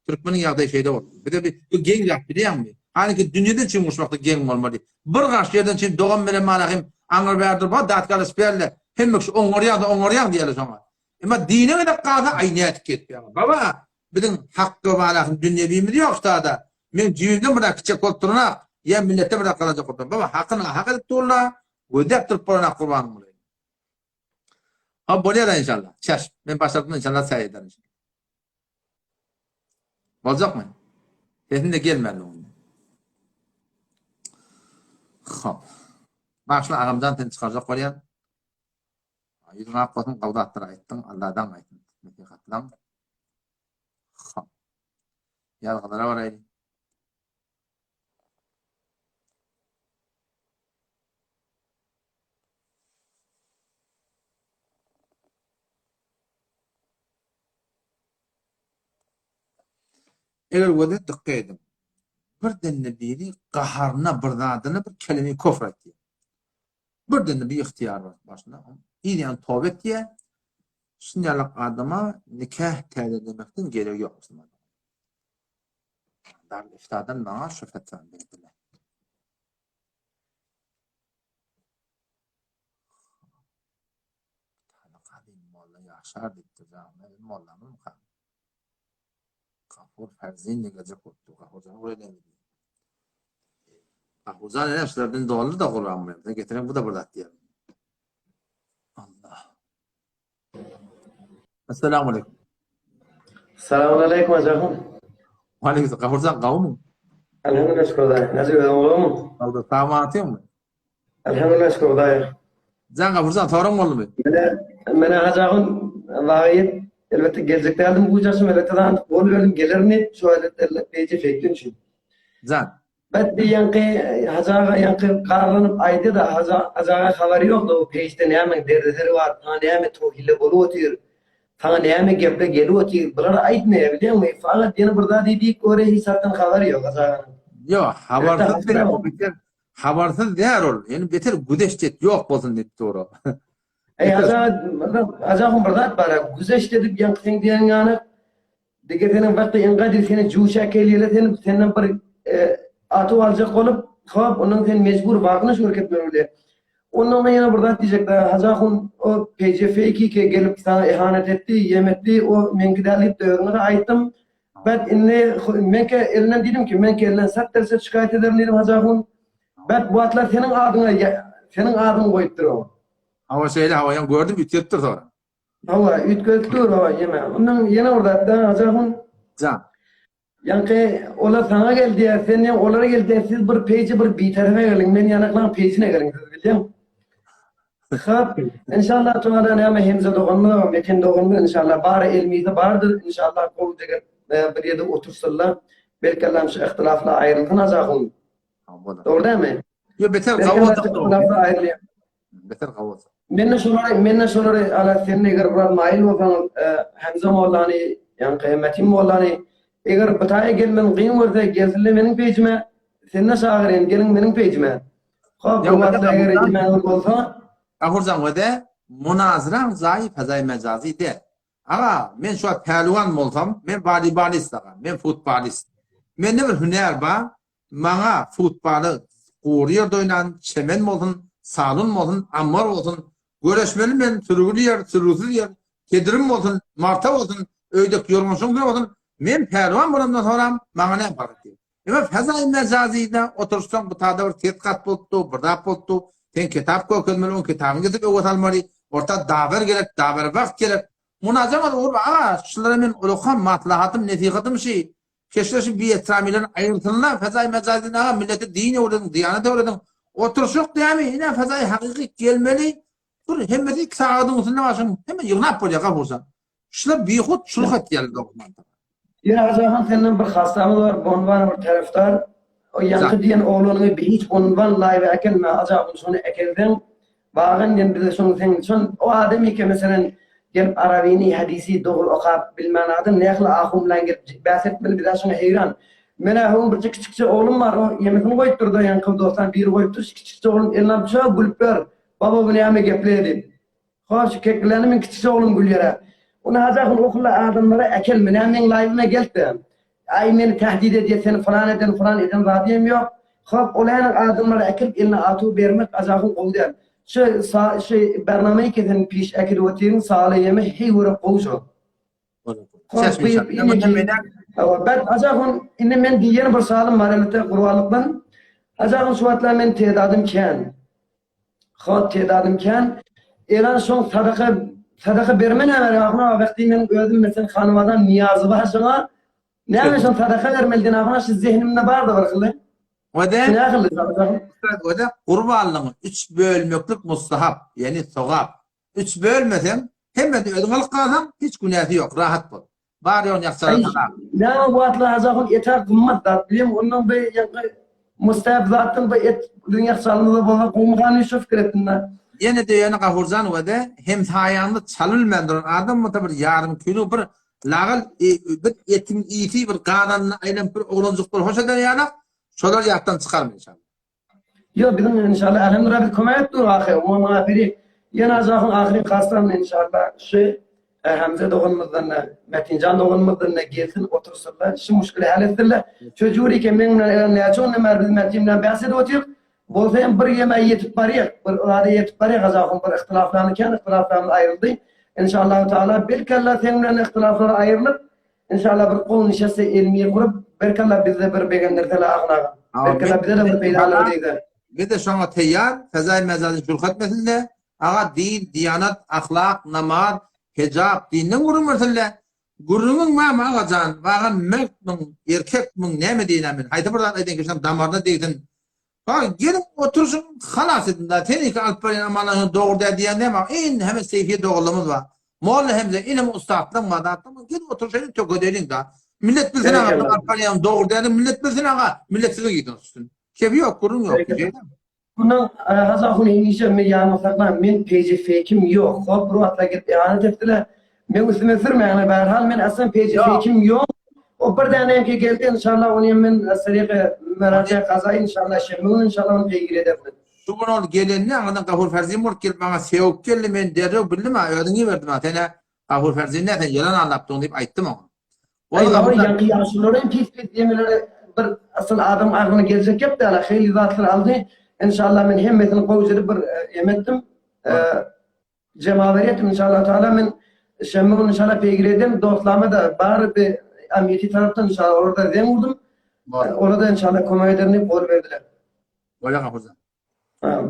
Türkmeniň ýagdaýy şeýle boldy. Bize bir bu geň zat bilýäňmi? Hanyki dünýeden çyn uruşmakda geň bolmaly. Bir gaş ýerden çyn dogan beren malahym aňyr bäri durup ha dat galyş berle. Hemme kişi oňarýaň da oňarýaň diýerler şoňa. Emma dine gezek galsa aý nädip ketýäň. Baba biziň hakda malahym dünýewimiz ýok ştada. Men jübimden bir zat kiçek bolup duranak, ýa milletden bir zat gazanjak bolup duran. Baba hakyny hak edip durla, gözläp durup bolanak gurbanyň bolaýyn. Ha bolýar inşallah. Çäş. Men başardym inşallah säý ederin. Boljakmy? Sesin de gelmedi onda. Hop. Başla agamjan seni çykarjak bolýan. Ýüzüň ak bolsun, gowy zatlar aýtdyň. Alladan gaýtsyn. Nesihatlaň. Hop. Ýazgylara baraýyn. Eger göze dykgat ediň. Birden-de biri gaharyna bir zadyna bir kelime kofr aýtýar. Birden-de bir ygtyýar bar başyna. Yz ýany toba etýär. Şunýalak adama nikah täzelemekden geregi ýok musulman. Darül Iftadan maňa şu fetwany berdiler. Tane gadym molla ýaşar diýipdir janyna biz mollamyzmyka? Gafur Ferzin geljek bolupdyr. Gafurjan oraya näme diýýär? Gafurjan ene şulardan doldy da gurban bilen. Getiren bu da bir zat diýer. Allah. Assalamu aleykum. Selamun aleyküm hocam. Aleyküm Gafurjan gawmy? Elhamdülillah şükür daýy. Näce özüň gowmy? Alda tamam atýaňmy? Elhamdülillah şükür daýy. Jan Gafurjan soraň boldumy? Mene mene hajagyn wagyt. Elbetde geljek däldim gujaşym elbetde zandyk bol berdim gelerin diýip şu elbetde peýje feýkden üçin. Jan. Bet bir ýaňky Hajy aga ýaňky garlanyp aýdy-da Hajy aga habary ýok-da o peýjde näme derdeseri bar saňa näme tohile bolup otyr saňa näme geple gelip otyr bulary aýtmaýar bilýäňmi fakat ýene bir zat diýip göre hiç zatdan habary ýok Hajy aganyň. Ýok habarsyz däl o beter habarsyz däl ol ýöne beter güzeşt et ýok bolsun diýip dur o. Eý Hajy aga Hajy ahun bir zat bar-a güzeşt edip ýaňky seň diýeniň ýaly Dege seniň wagty iň gadyr seni juşa kelýele sen senden bir atuw aljak bolup hop ondan sen mejbur wagtyny şur etmeli bolýar. Ondan men ýene bir zat diýjek da Hajy ahun o PJ fake ke gelip saňa ihanet etdi, ýem etdi, o meňki däl diýip özüňe-de aýtdym. Bet indi menke elinden diýdim ki menke elinden sat derse şikaýat ederin diýdim Hajy ahun. Bet bu atlar seniň adyňa seniň adyňy goýupdyr o. Hawa şeýle hawa ýa gördüm üýtgedipdir soňra. Hawa, üýtgedip dur, hawa, ýeme. Ondan ýene bir zat da, Hajy ahun. Jan. Ýaňky olar saňa geldi diýýär, sen ýa olara geldi diýýär, siz bir peýji bir bitarapa geliň, men ýanaklaň peýjine geliň siz bilýäň. Hop, inşallah Tagala näme Hemze doganymyz, Metin doganymyz inşallah bary elmizde bardyr, inşallah gowy degen bir ýerde otursynlar. Belki Allahym şu ihtilaflar aýrylsyn Hajy ahun. Dogry dälmi? Ýo beter gawy Beter gawy. Mende şolary, mende şolary ala sen eger biraz maýyl bolsaň, Hemze mollany, ýaňky Metin mollany eger bu taýa gelmegin kyn görse, gelsinler meniň peýjime, sende çagyrýan, geliň meniň peýjime. Hop, bu wagtda eger imäniň bolsa. Gafurjan wede munazraň jaýy fezaý mejazy däl. Aga, men şu wagt pälwan bolsam, men woleýbolist aga, men futbolist. Mende bir hünär bar, Maňa futbaly gury ýerde oýnan, çemen bolsun, salon bolsun, ammar bolsun, göreşmeli men, sürgüli ýer, sürgüsiz ýer, kedirim bolsun, marta bolsun, öýdeki ýorganşyň üstüne bolsun, men pälwan bolamdan soňram maňa näme parh etdi? Emma fezaýy mejazyda oturyşsaň bu tada bir ses gat bolupdy, bir zat bolupdy, sen kitap görkezmeli, oň kitabyny getirip öwe salmaly, orta daber gerek, daber wagt gerek. Munajamat ugur aga, şulara men ulakam maslahatym, nesihatym şi, Keşde şu biýetramilerini aýyrsynlar, fezaý mejazy aga millete din öwrediň, diýanet öwrediň. Oturyşyk dämi, ine fezaý hakyky gelmeli. Dur hemmesi iki sagadyň üstünde başyň hemme ýygnap bolýar gapursa. Şular bihut şuluk etýärler dogry mantyk. Ýa Ajahan senden bir hassamyz bar, bonwan bir tarafdar. O ýaňky diýen oglanyňy bir hiç onwan laýwa äkelme Ajahan şony äkelseň Bagan diýen bize şoň seň şon o adam eke meselen gelip arabyny hadisi dogry okap bilmän adam nähili ahun bilen gelip bäs etmeli bizä şoňa heýran. Menä höwün birje kiçikje oglum bar o ýemesini goýup durda ýaňky dostan biri goýup dur şu kiçikje oglum eline alyp çö gülüp ber baba bu näme gepleýä diýip. Ho şu keklerini meň kiçikje oglum gülýärä. Ony hajy ahun okulla adamlara äkelme näme meň laýwyma geltde. Aý meni tähdit edýä seni falan eden falan eden zady hem ýok. Hop ol äniň adamlary äkilip eline atuw bermek ajagyň gowy däl. Şu sa şu bernameýi kesen piş äkidip otyryň saly ýeme heý görek gowy şo. Bet ajagyň indi men diýen bir salym bar elbetde gurbanlykdan. Ajagyň şu wagtlar men tedadym kän. Hop tedadym kän. Elan şoň sadaka sadaka berme näme ahun aga wagty meniň özüm mesen hanymadan niýazy bar şoňa. Näme şoň sadaka bermeli diýen ahun şu zehnimde bardy bir hili. Wede Wede gurbanlygyňy üç bölmeklik mustahap, ýagny sogap. Üç bölmeseň, hemmesini özüň alyp galsaň, hiç günäsi ýok, rahat bol. Bar ýogny ýakjara salam. Näme bu atlar hajahun eta gymmat zat bilýäň ondan bir ýaňky mustahap zatdan bir et biziň ýakjalymyzda bolsa gowmykan diýip şo pikir etdim da. Ýene-de ýöne Gafurjan wede hemsaýaňda çalybilmän duran adam bolsa bir ýarym kilo bir lagal bir etiň ysy bir gazanyna aýlanyp bir oglanjyklar hoş eder ýalak şolar ýatdan çykarma inşallah. Ýok biziň inşallah elhamdülillah biz kömek etdik ahyr umuman ahyry ýene ajahyň ahyry kasam inşallah şu Hemze doganymyzdan da Metinjan doganymyzdan da gelsin otursynlar şu muşkili hal etsinler şu jurike meň bilen eren näçe günden bäri biz Metin bilen bäs edip otyryk bolsa hem bir ýeme ýetip barýak bir zada ýetip barýak ajahyň bir ihtilaflarny kän ihtilaflarymyz aýryldy inşallah taala belki Allah seň bilen ihtilaflar aýrylyp Inşallah bir gowy nişeste elmi gurup berkalla bizde bir begendirseler agyn aga. Berkalla bize de bir peýdalary degse. Biz-de şoňa teýýar, fezaý mejazy şulh etmesin-de, aga din, diýanat, ahlak, namaz, hejap, dinden gürrüň bersin-le. Gürrüňiň barmy aga jan, wagan mertmiň, erkekmiň, näme diýen-ä men, haýsy bir zat aýdaýyn ki şoň damaryna degsin. Ba, geliň oturyşyň halas ediň-dä, seniňki alyp barýan amanlaryň dogry däl diýýän näme, indi hemme Seýfiýe doganlarymyz bar. Molla Hemze inim ussatlyň mazatlyň gel otur şeýle tökedeliň da. Millet bilsin aga alyp barýan dogry däl millet bilsin aga millet siziň ýüzüňiz üstün. Kebi ýok gürrüň ýok. Mundan Hajy ahun hemişe men ýanyma saklaň men peje feýkim ýok hop bir wagtlar gelip ihanet etdiler meň üstüme sürmäňler bärhal men aslan peje feýkim ýok o bir däne geldi inşallah ony hem men saryky meraje kaza inşallah şenbe güni inşallah ony peýgir edermen. Şu gün ol gelende aňyrdan Gafur Ferzin bolup gelip maňa sewip geldi men derrew bildim ha özüň iberdim ha sen-ä Gafur Ferzin däl sen ýalan aldapdyň diýip aýtdym oňa. Ol Gafur ýaňky ýaşulular hem pis pis ýemeleri bir asyl adam agzyna geljek gep däl hili zatlar aldy enşallah men hemmesini gowja edip bir em etdim jemawer etdim inşallah taala men şenbe güni inşallah peýgir ederin dostlama da bary bir amniyeti tarapdan inşallah olarda zeň urdum olara da inşallah kömek ederin diýip gol berdiler. Bolýa Gafurjan.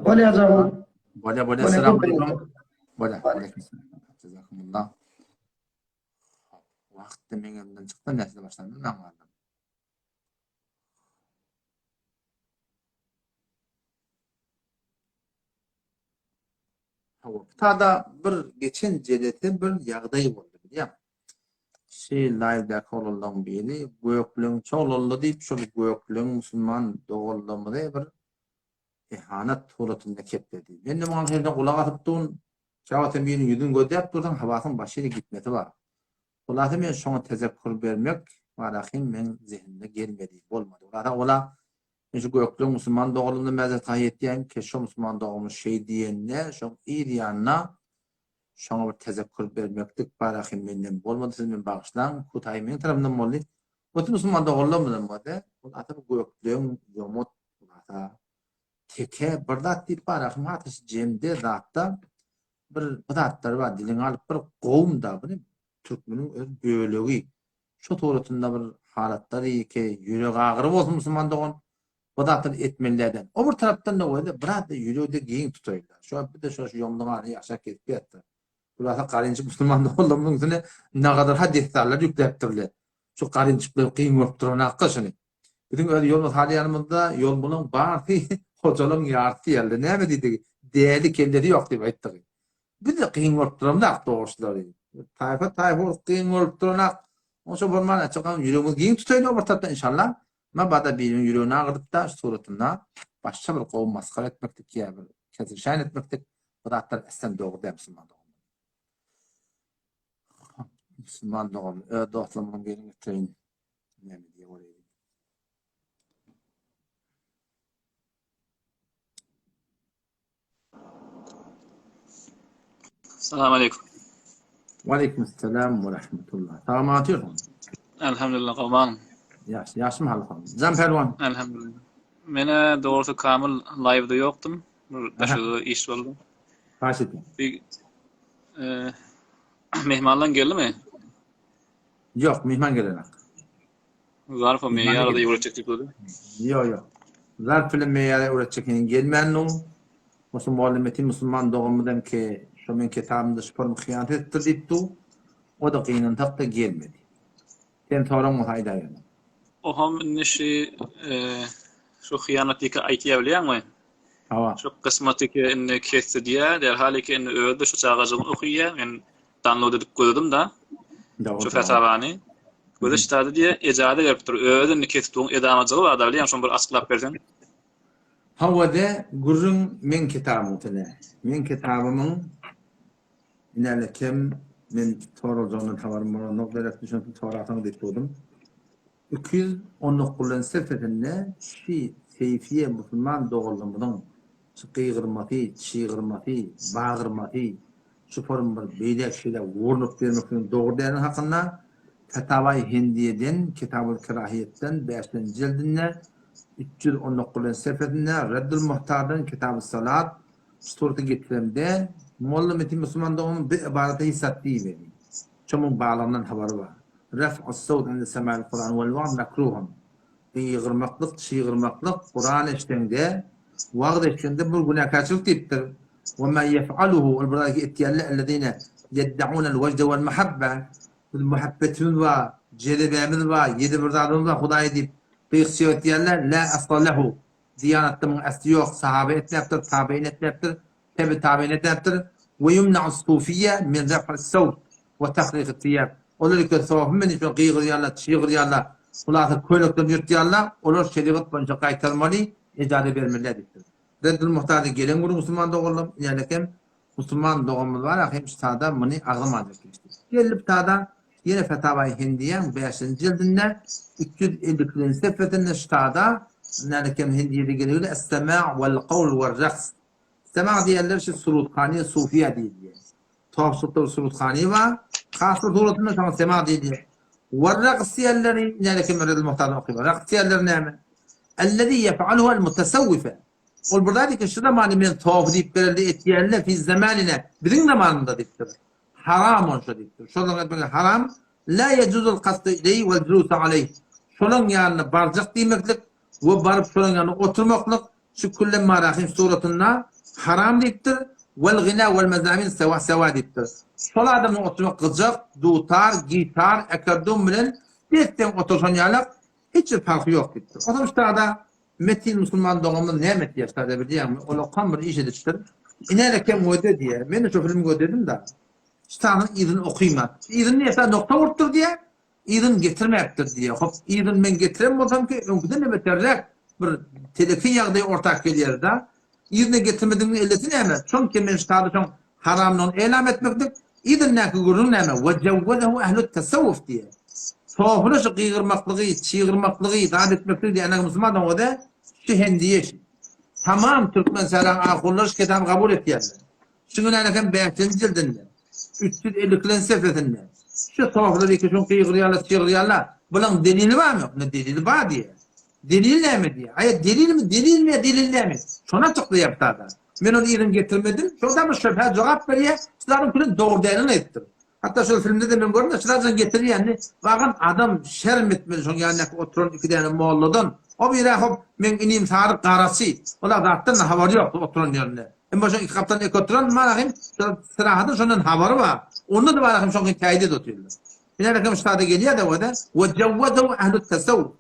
Bolýa jagym. Bolýa bolýa salam aleýkum. Bolýa. Aleýkum salam. Jazakumullah. Wagt meň elimden çykdy, näçede başlandy bilmän galdym. Hawa, tada bir geçen jelese bir ýagdaý boldy, bilýäňmi? Şi live-däki oglanlaryň biri Gökleň çoglandy diýip, şol Gökleň musulman doganlarymyzy bir ihanat suratynda kepledi. Men-de muňa sözüne gulak asyp durun. Käwagt sen biriniň ýüzüni gözläp dursaň, hawasyň başga ýere gitmesi bar. Hulasa men şoňa tezekkur bermek barahym meň zehnimde gelmedi, bolmady. Hulasa ola men şu Gökleň musulman doganlygyndan mäzeret haýy etýän, ke şo musulman doganymyz şeý diýende, şoň yz ýanyna Şoňa bir tezekkur bermeklik barahym menden bolmady, siz meni bagyşlaň, hutaýy meň tarapymdan boldy. Bütün musulman doganlarymyzam boldy. Ol ata bir gökleň, ýomut, ata teke bir zat diýip barahym atyş jemde zatda bir bir zatlar bar diliňe alyp bir gowum da bu türkmeniň öz bölegi. Şo suratynda bir halatlar ki ýürek agyry bolsun musulman dogan Bu zatlary etmeli däl. O bir tarapdan-da bolsa biraz-da ýüregi-de giň tutaýynlar. Şu wagt biz-de şo şu ýomduň arasynda ýaşap gezip ýatdyk. Hulasa garynjyk musulman doganlarymyzyň üstüne nagadar-ha dessanlar ýükläpdirler. Şu garynjyklar kyn görüp duranakka şuny. Biziň öz ýolumyz halýanymyzda ýolmulaň barsy hojalaryň ýarysy ýaly. Näme diýdigi? Däli kellesi ýok diýip aýtdygy. Biz-de kyn görüp duramzak dogruslary. Taýpa-taýpa bolup kyn görüp duranak. Onça bolman açyk ýüregimiz giň tutaýly o bir tarapdan inşallah. Mabada biriniň ýüregini agyrdypda şu suratynda başga bir gowy masgara etmeklik ýa bir kesirşän etmeklik bu zatlar eslem dogry däl musulman doganlar. Musulman dogan öz dostlarymyzyň birini getireýin. Näme diýip göreýin. Salam aleýkum. Waleýkim salam we rahmetullah. Salam atýarsyň. Elhamdülillah gowman. Ýaş, ýaşmy halypam? Jan Pälwan. Elhamdülillah. Menä dogrusy Kamil live-da ýokdum. Bir daşarda iş boldy. Haýyş etdim. Bir e, mehmanlaň geldimi? Ýok, mehman gelenok. Zarfa meýara-da öwretjek diýip durdy. Ýok, ýok. Zarf bilen meýara öwretjek heniz gelmändiň. Bolsa mugallym Metin musulman doganymyzam ki, şo meň kitabymda şu forma hyýanat edipdir diýip dur. O-da gynansak-da gelmedi. Sen soraň bolsa aýdaýaryn. Oham indi şi şu hyýanat diýip aýtýar bilýäňmi? Hawa. Şu kysmat eke indi kesdi diýýär, derhal eke indi özi-de şu çagajygyny okyýar. Men download edip gözledim-da. Şu fetawany. Göze şitady diýýär, ejaza beripdir. Özi indi kesip duň edamajygy bar-da bilýäňmi, şony bir açyklap berseň. Hawa-da, gürrüň meň kitabymyň tene. Meň kitabymyň inäle kem men soraljagyndan habarym bolanok, derek düşünip sorasaň diýip durdum. 219 sefesinde şi Seýfiýe musulman doganlarymyzyň şu gygyrmasy, çygyrmasy, bagyrmasy, şu form bir beýläk-şeýläk urnup ýörmekligiň dogry dälini hakynda Fetawaý Hindiýeden Kitabul Kerahiýetden bäşinji jildinde 319 sefesinde Reddul Muhtardan Kitabus Salat şu suraty getiremde Molla Metin musulman doganymyz bu ybarata hiç zat diýmedi. Şomuň barlygyndan habary bar. Ref'us sawt inde sema'il Kuran wal wa'z mekruhun. Gygyrmaklyk, çygyrmaklyk Kuran eşdeňde, wagyz eşdeňde bir günäkärçilik diýipdir. We ma yef'aluhu ol bir zady etýänler ellezine ýedde'unel wejde wal mahabbe biz muhabbetimiz bar, jezebämiz bar, ýedi bir zadymyz bar Hudaýa diýip gyk-çyg etýänler la asla lehu diýanatda muň asly ýok, sahaba etmäpdir, tabein etmäpdir, Tebi tabein etmäpdir. We ýumna'us sufiýe min ref'is sewt we tahriqit siýab. Olar eken sofy men üçin gygyrýarlar, çygyrýarlar, hulasa köýneklerini ýyrtýarlar, olar şerigat boýunça gaýtarmaly, ejaza bermeli däl diýipdir. Reddül Muhtarda gelen gürrüň musulman doganlarym, inälekem musulman doganymyz bar ahym ştada muny agzamadyk geçdi. Gelip tada ýene Fetawaýy Hindiýäň bäşinji jildinde 352-nji sefesinde ştada inälekem Hindiýede geligini Es-sema' wal-kawl war-raks Sema diýenler şu suruthany sufiýa diýilýär. Towsukda bir suruthany bar. Has bir suratynda şoňa sema diýilýär. Warraks diýenleri näle kim Redil Muhtardan okyp. Raks diýenleri näme? Ellezi yef'aluhu el mutasawwife. Ol bir zat ki şu zamany men towf diýip berelde etýänler fi zamanina biziň zamanymyzda diýipdir. Haram onşa diýipdir. Şolaryň etmegi haram. La yejuzul kasdu ileýhi wal julusu aleýh. Şolaryň ýanyna barjak diýmeklik we baryp şolaryň ýanynda oturmaklyk Şu külle marahim suratynda haram diýipdir, Wel gina wel mezamin sewa sewa diýipdir. Şol adamyň oturmak gyjak, dutar, gitar, akordon bilen des-deň oturşan ýalak hiç bir parhy ýok diýipdir. Onsoň ştada Metin musulman doganymyz näme etýär ştada bilýäňmi? Ol okan bir iş edipdir. Inere kem göde diýýär. Men-de şo filmi gödedim-da. Ştanyň yzyny okyma. Yzyny diýse nokta urupdyr diýýär. Yzyny getirmäpdir diýýär. Hop, yzyny men getiren bolsam ki, öňküden-de beterräk bir teleki ýagdaý orta gelýär-da. Yzyna getirmedigiň elleti näme? Çünki men ştaby şoň haramlygyny elam etmeklik, yzyndaky gürrüň näme? We jewwezehu ehlut tasawwuf diýýär. Sofular şu gygyrmaklygy, çygyrmaklygy, zat etmekligi diýýär. Ene musulman oňa-da şu hendiýe şu. Tamam türkmen sähraň ahunlary şu kitaby kabul etýärler. Şu hem bäşinji jildinde, 352-nji sefesinde şu soflar iki şuň gygyrýarlar, çygyrýarlar. Bulaň delili barmy? Onda delili bar diýýär. Delil näme diýýär? Aýa delilmi, delilmi ýa delil näme? Şony açyklaýar bu sada. Men ony yzyny getirmedim. Şol da bir şübhä jogap berýär. Şularyň külün dogry dälini aýtdyr. Hatda şol filmde-de men gördüm, şularjan getirýänini. Bagan adam şerm etmeli şoň ýanyndaky oturan iki däne molladan. O biri hop meň inim Sadyk garaçy. Olar zatdan habary ýok oturan ýerinde. Emma şo iki gapdan ek oturan marahym şo syrahatyň şondan habary bar. Onda-da marahym şoňky täýde edip otyrlar. Ine rakem ştada gelýär-de o-da, we jawwazahu ahlut tasawwuf.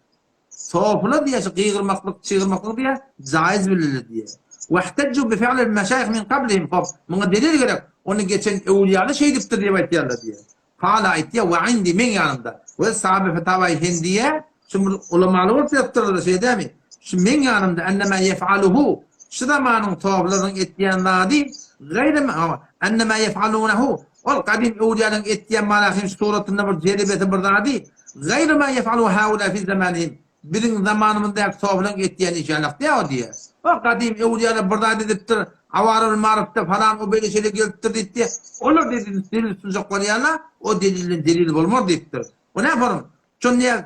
Sofylar diýýär şu gygyrmaklyk, çygyrmaklyk diýýär, jaýyz bildiler diýýär. Wahtajju bi fi'lil meşaýyh min qablihim. Hop, muňa delil gerek. Ony geçen öwliýalar şeýdipdir diýip aýtýarlar diýýär. Kala aýtýar, we indi meň ýanymda. We sahabe fetawaýy hindiýe, şu bir ulamaly bolup ýatypdyrlar-da, şeýle dälmi? Şu meň ýanymda, ennemä ýef'aluhu, şu zamanyň toblarynyň etýän zady, gaýry ennemä ýef'alunehu, ol gadym öwliýalaryň etýän malahim suratynda bir jeribesi bir zady, gaýry ma ýef'aluhu haula fi zamanihim, Biziň zamanymyzdaky sofylaryň etýän işi ýalak däl o diýýär. O gadym öwliýalar bir zat edipdir, Awarul Maryfda falan o beýle şeýle gelipdir diýipdi. Olar delil delil sunjak bolýarlar, o delilden delil bolmaz diýipdir. O näme forum? Şon diýýär,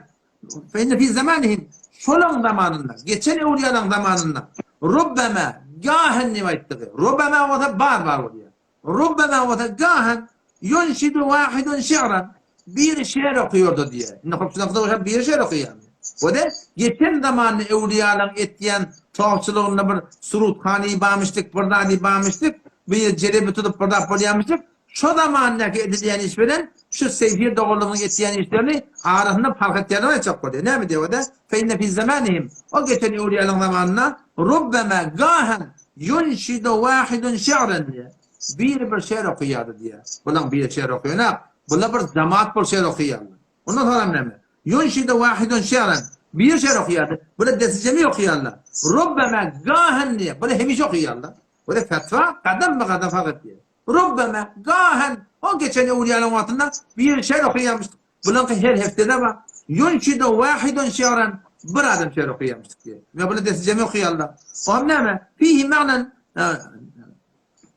Fe inne fi zamanihim şolaň zamanynda, geçen öwliýalaryň zamanynda rubbema gahen diýip aýtdygy. Rubbema bolsa bar bar bolýar. Rubbema bolsa gahan ýunşidu wahidun şi'ran, biri şeýer okaýardy diýýär. Indi hopçudan gyzyk bolsa biri şeýer okaýarmy? O-da geçen zamanda öwliýalaryň etýän towçulygynda bir suruthany barmyşdyk, bir zady barmyşdyk, bir jelebi tutup bir zat bolýarmyşdyk. Şo zamandaky edilýän iş bilen şu Seýfiýe doganlygynyň etýän işlerini arasynda parh etýändigini aýtjak bolýar. Näme diýýär o-da? Fe inne fi zamanihim, o geçen öwliýalaryň zamanynda rubbema gahan Ýunşidu wahidun şi'ren diýýär. Biri bir şeýr okaýardy diýýär. Bulaň biri şeýr okaýanok. Bular bir jemaat bolup şeýr okaýarlar. Ondan soňam näme? Ýunşidu wahidun şi'ren. Biri şeýr okaýardy. Bular desi-jemi okaýarlar. Rubbema gahen diýýär. Bular hemişe okaýarlar. Bular fetwa gadam-ba-gadam fark etýär. Rubbema gahen o geçen öwlüýalaryň wagtynda biri şeýr okaýarmyş. Bulaňky her hepdede bar. Ýunşidu wahidun şi'ran bir adam şeýr okaýarmyşdyk diýýär. We bular desi-jemi okaýarlar. O hem näme? Fihi ma'nan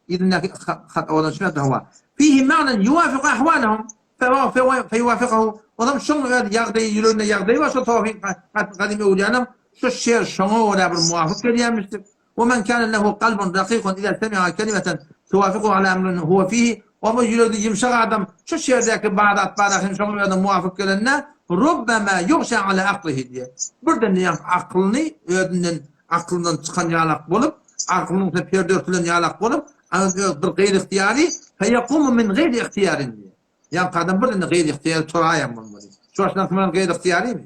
Yzyndaky hat owadan şuna hawa. Fihi ma'nan yuwafiqu ahwalahum feýuwafiqahu. Olam şoň öz ýagdaýy ýüreginde ýagdaýy bar şo towfyk gadym öwlüýanyň şu şeýr şoňa görä bir muwafyk gelýärmişdik. We men kana lehu kalbun rakikun iza semi'a kelimeten tuwafiku ala emrin huwe fihi O bir ýüregi ýumşak adam şu şerdäki bar zat bar hem şoňa özüne muwafyk gelende rubbema yughşa ala aklihi diýýär. Birden diýýär aklyny özünden aklyndan çykan ýalak bolup, aklynyň üstüne perde örtülen ýalak bolup, öz bir gaýry ygtyýary feýekumu min gaýri ygtyýarin diýýär. Ýaňky adam birden gaýry ygtyýary turaýan bolmaly. Şu başdan soň gaýry ygtyýarymy?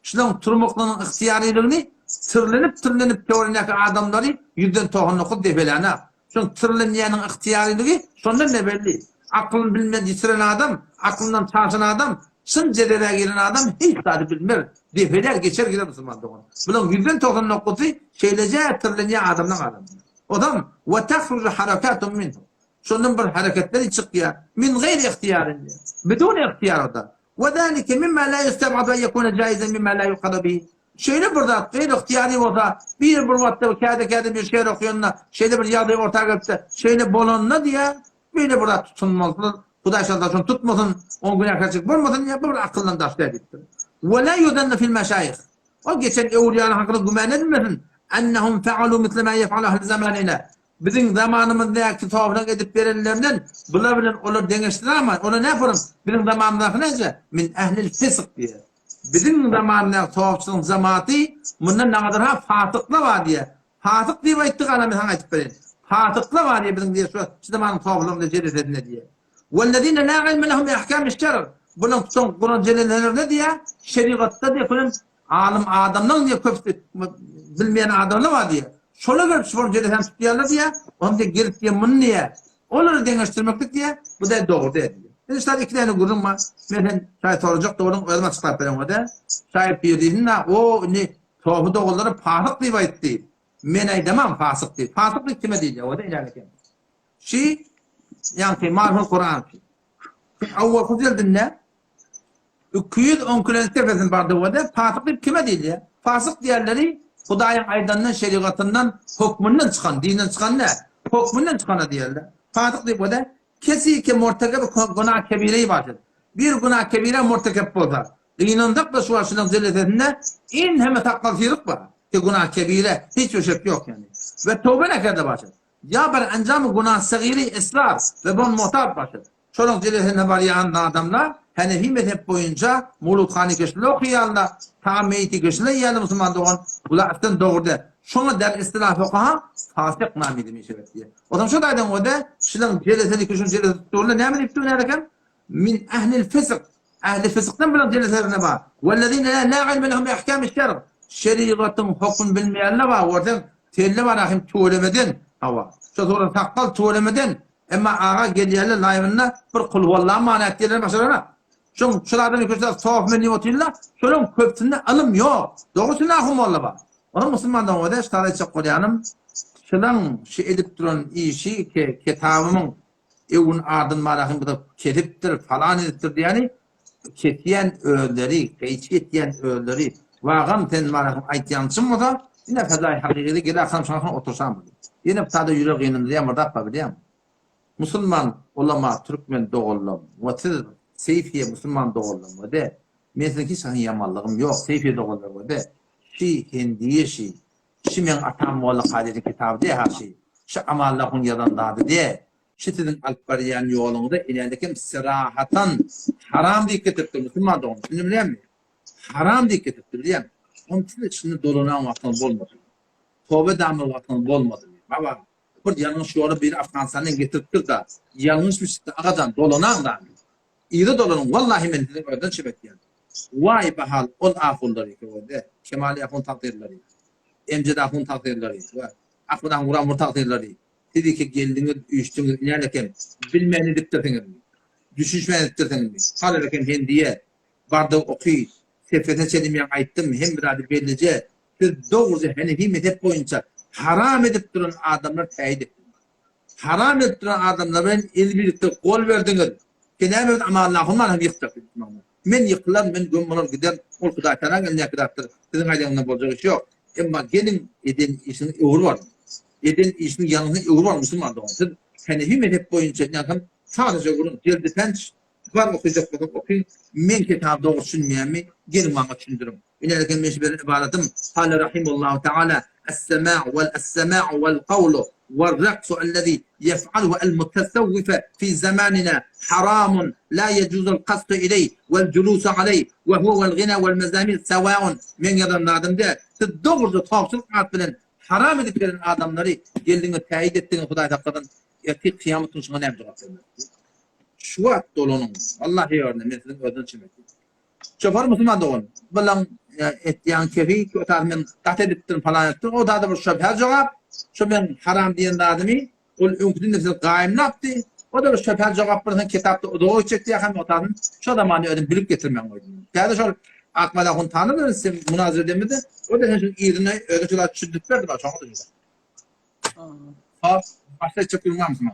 Şularyň turmaklygynyň ygtyýarylygyny sirlenip-sirlenip töweregindäki adamlary ýüzden 99 depelänok. Şoň tirlenýäniň ygtyýarylygy şondan ne belli. Aklyny bilmez ýitiren adam, aklyndan çaşan adam, çyn jedele giren adam hiç zady bilmez. Depeler geçer gider musulman dogan. Bulaň ýüzden 90 noktasy şeýleje tirlenýän adamlaň arasynda. Ozam we tahruju harakatun minhu. Şondan bir hereketleri çykýar. Min gaýri ygtyýaryn diýýär. Bidun ygtyýar o-da. We zalike mimma la ýustabadu en ýekune jaizan mimma la ýuqadu bihi. Şeýle bir zat gaýry ygtyýary bolsa, bir bir wagtda käde-käde bir şeýr okaýanda şeýle bir ýagdaý orta gelipde, şeýle bolanda diýýär, beýle bir zat tutunmalysyz. Hudaý şalta şony tutmasyn, oňa günäkärçilik bolmasyn diýýär, bu bir akyldan daş däl diýipdir. We la ýuzannu fil meşaýyh. Ol geçen öwlüýalar hakynda güman edilmesin. Ennehum fealu misle ma ýef'alu ahlu zamanina. Biziň zamanymyzdaky sohbet edip berenlerinden bular bilen olar deňeşdiräme? Olar näme bolan? Biziň zamanymyzdaky näce? Min ehlil fisk diýýär. Biziň zamanymyzdaky sohbetçiligiň jematy mundan nagadar ha fasyklar bar diýýär. Fasyk diýip aýtdyk, ana men saňa aýdyp bereýin. Fasyklar bar diýýär biziň diýýär şu şu zamanyň sohbetlerinde jelesesinde diýýär. Wellezine la ilme lehum bi ahkamiş şerg. Bularyň tutan guran jeleselerinde diýýär, şerigatda diýýär, könem Alym adamlaň diýe köpüsi bilmeýän adamlar bar diýe. Şolar gelip şu jeleseni tutýarlar diýe. Onda gelip diýe muny diýe. Olary deňeşdirmeklik diýe. Bu da dogry diýe. Indi şular iki däne gürrüň bar. Men sen şaý sorajak dogruň özüm açyklap beren o-da. Şaý pir diýsin da o indi sofi doganlary pasyk diýip aýtdy. Men aýdamam pasyk diýip. Pasyk diýip kime diýilýär o-da iläli eken. Şi ýaňky Marhul Kuran. Awwalky jildinde 210 kilen sefesini bar döwede pasyk diýip kime diýilýär? Pasyk diýenleri Hudaýyň aýdanyndan, şerigatyndan, hökmünden çykan, dinden çykan däl, hökmünden çykana diýerler. Pasyk diýip wede kesi ki murtekeb günah kebireyi başyr. Bir günah kebire murtekeb bolsa, gynansak da şu wagt şunuň jelesesinde in heme sakgal syryk bar. Ki günah kebire hiç bir şek ýok ýani. We tobe nekerde başyr. Ýa bir enjamy günah sagyry israr we bon muhtat başyr. Şolaň jelesine barýan adamlar Hanefi mezhep boýunça Mowludhany keşile okaýarlar, tagam meýiti keşile iýýärler musulman dogan, bular aslan dogry däl. Şoňa der istilah fukaha fasyk namidi meşebet diýýär. Ozam şo taýdan görde şulaň jelesini keşiň jelesi tutdurlar näme diýip dur nädekem? Min ehlil fisk. Ehli fiskden bulaň jeleselerine bar. Wellezine la ilme lehum bi ahkamiş şerg. Şerigatyň hokmyny bilmeýänler bar, görseň selle bar ahim tüwelemeden hawa. Şo sura sakgal tüwelemeden Emma aga gelýärler laýwynda bir kulwalla many ätýärler başarana. Şoň şol adamyň köpüsi sof men diýip otyrlar. Şolaryň köpüsinde ylym ýok. Dogrusy Nahum molla bar. Onuň musulmandan öde şu taýda aýtjak bolýanym şulaň şu edip duran işi ke ketabymyň öwün adyn marahym bu da kesipdir falan edipdir diýýäni kesýän özleri gyýçy etýän özleri wagam sen marahym aýtýan çyn bolsa ine fedaýy hakyky gel akşam şoňa oturşam ýene bu taýda ýürek gynandyrýan bir zat bar bilýäňmi musulman ulama türkmen doganlam we siz seýfiýe musulman doganlam we de men siziň hiç haçan ýamanlygym ýok seýfiýe doganlar we de şi hendiýe şi şi meň atam molla kadyryň kitaby de ha şi şi amallahyň ýazan zady de Şu siziň alyp barýan ýoluňyza inänikem sirahatan haram diýip getiripdir musulman dogan. Şuny bilýäňmi? Haram diýip getiripdir bilýäňmi? Onuň siz içinde dolanan wagtyňyz bolmady. Toba edamyz wagtyňyz bolmady. Baba, bir ýalňyş ýola biri Afganistandan getiripdir-da, ýalňyşmyş agajan dolanaň da. Yza dolanyň, wallahi men siziň özden çep etýän. Waý bahal ol ahunlary köwede, Kemali ahun tagtyrlary, Emjed ahun tagtyrlary we Ahmet ahun Guramur tagtyrlary Siz iki geldiňiz, üýşdüňiz, näl eken, bilmän edipdirsiňizmi? Düşünişmän edipdirsiňizmi? Halar eken Hendiýe, barda oky, sefesine çenli men aýtdym, hemme zady bellije, siz dogruja Henefi mezhep boýunça haram edip duran adamlar täýit etdiňiz. Haram edip duran adamlar bilen el birlikde gol berdiňiz. Ki näme biz Amanlahyň maly hem ýykjak diýip. Men ýykylar, men göm bolar gider, ol Hudaý Tagalaň elindäki zatdyr, siziň aýdanyňyzdan boljak iş ýok. Emma geliň eden işiňizi öwrüp alyň. Eden işiniň ýalňyşyny öwrüp alyň musulman dogan. Siz Henefi mezhep boýunça ýaňsam sadaja gürrüň jeldi penç bar okyjak bolsaň okyň. Men kitaby dogry düşünmeýänmi geliň maňa düşündiriň. Ine eken men şu beren ybaratym Kale rahimullahu taala Es-sema'u wal es-sema'u wal kawlu war-raksu ellezî yef'aluhu el-mutesewwife fî zamanina haramun la yejuzul kasdu ileyh wal julusu aleyh we huwe wal gina wal mezamir sewâun Meň ýazan zadym däl. Siz dogruja tawşyryk at bilen haram edip gelen adamlary geldiňiz täýit etdiňiz Hudaý saklasyn ertir kyýamat güni şuňa näme jogap bermeli? Şu wagt dolanyň. Wallahi ýörne men siziň özüňiz üçin etdim. Şoför musulman dogan. Bilaň etýän kefi o taýda men gat edipdirin falan edipdirin. O taýda bir şöbhä jogap. Şo men haram diýen zadymy. Ol öňküden de sizi gaýymlapdy. O da bir şöpel jogap bersen kitapda uzaga gitjek diýýär hem otasyn şo zamany özüm bilip getirmegiň goýdum. Täze şol Akmaz ahun tanydyr sen munazara edemizde. O da sen şuň yzyny özüň şo zat düşündirip berdi bak şoňa da şo. Hop, başda etjek gürrüň barmy şuňa?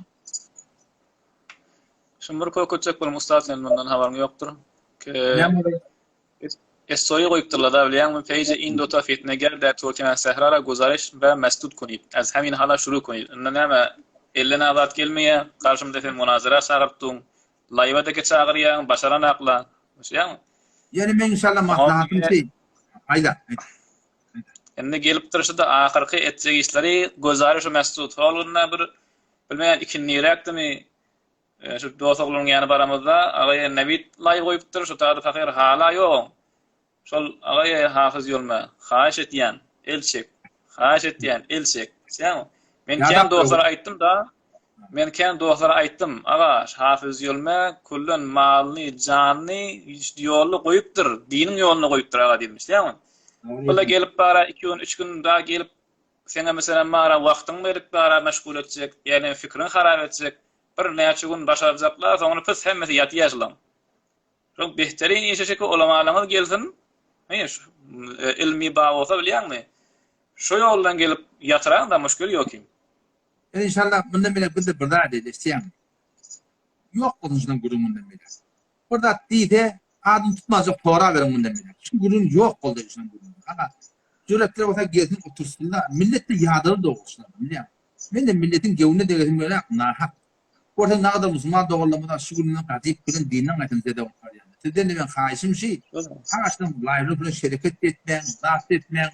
Şuny bir köketjek bolum ussat sen mundan habaryň ýokdur. Ke Näme boldy? Estoýy goýupdyrlar-da bilýäňmi peýje in dota fitne ger der turkiýa sährara guzareş we mesdud kunid ez hemin hala şuru kunid indi näme elden azat gelmeýä garşymda sen munazara çagyryp duň laýwa deke çagyrýaň başaranakla düşýäňmi Ýöne meň inşallah maslahatym şeý. Aýda. Indi gelipdir şuda ahyrky etjek işleri guzareş we mesdud hol günde bir bilmeýän ikindiräkdimi Şu dos oglunyň ýany baramyzda agaýa Nebit laý goýupdyr, şu taýda pahyr hala ýogaň. Şol agaýa Hafyz ýolma, haýyş etýän, el çek. Haýyş etýän, el çek. Sen Men kän dostlara aýtdym da, men kän dostlara aýtdym, aga, Hafyz ýolma küllen malyny, janyny ýolda goýupdyr, diniň ýolunda goýupdyr aga diýdim, sen. Bula gelip bara 2 gün, 3 gün da gelip Seňe meselem bara wagtyň berip bara meşgul etjek, ýa fikriňi harap etjek. Bir näçe gün başarjaklar, soňra pys hemmesi ýatýar şulaň. Şoň behterin işe şeki ulamalaňyz gelsin. He, şu e, ilmi ba bolsa bilýäňmi? Şu ýoldan gelip ýatyraň da muşkil ýok kim. Inşallah mundan bile biz de bir zat edeşýän. Ýok bolsun şundan gürrüň mundan bile. Bir zat diýse, adyny tutmajak soraberiň mundan bile. Şu gürrüň ýok boldy şundan gürrüň. Aga, jüretler bolsa gelsin otursynlar. Millet de ýadaly dogrusyna, bilýäň. Men de milletiň göwnüne degesim gelenok, nahak. Görseň nagadyr musulman doganlarymyz şu gününden gadyp bilen dinden gaýtan zede otarýar. Sizden de men haýyşym şi, agaçdan laýlar bilen şereket etmäň, zat etmäň.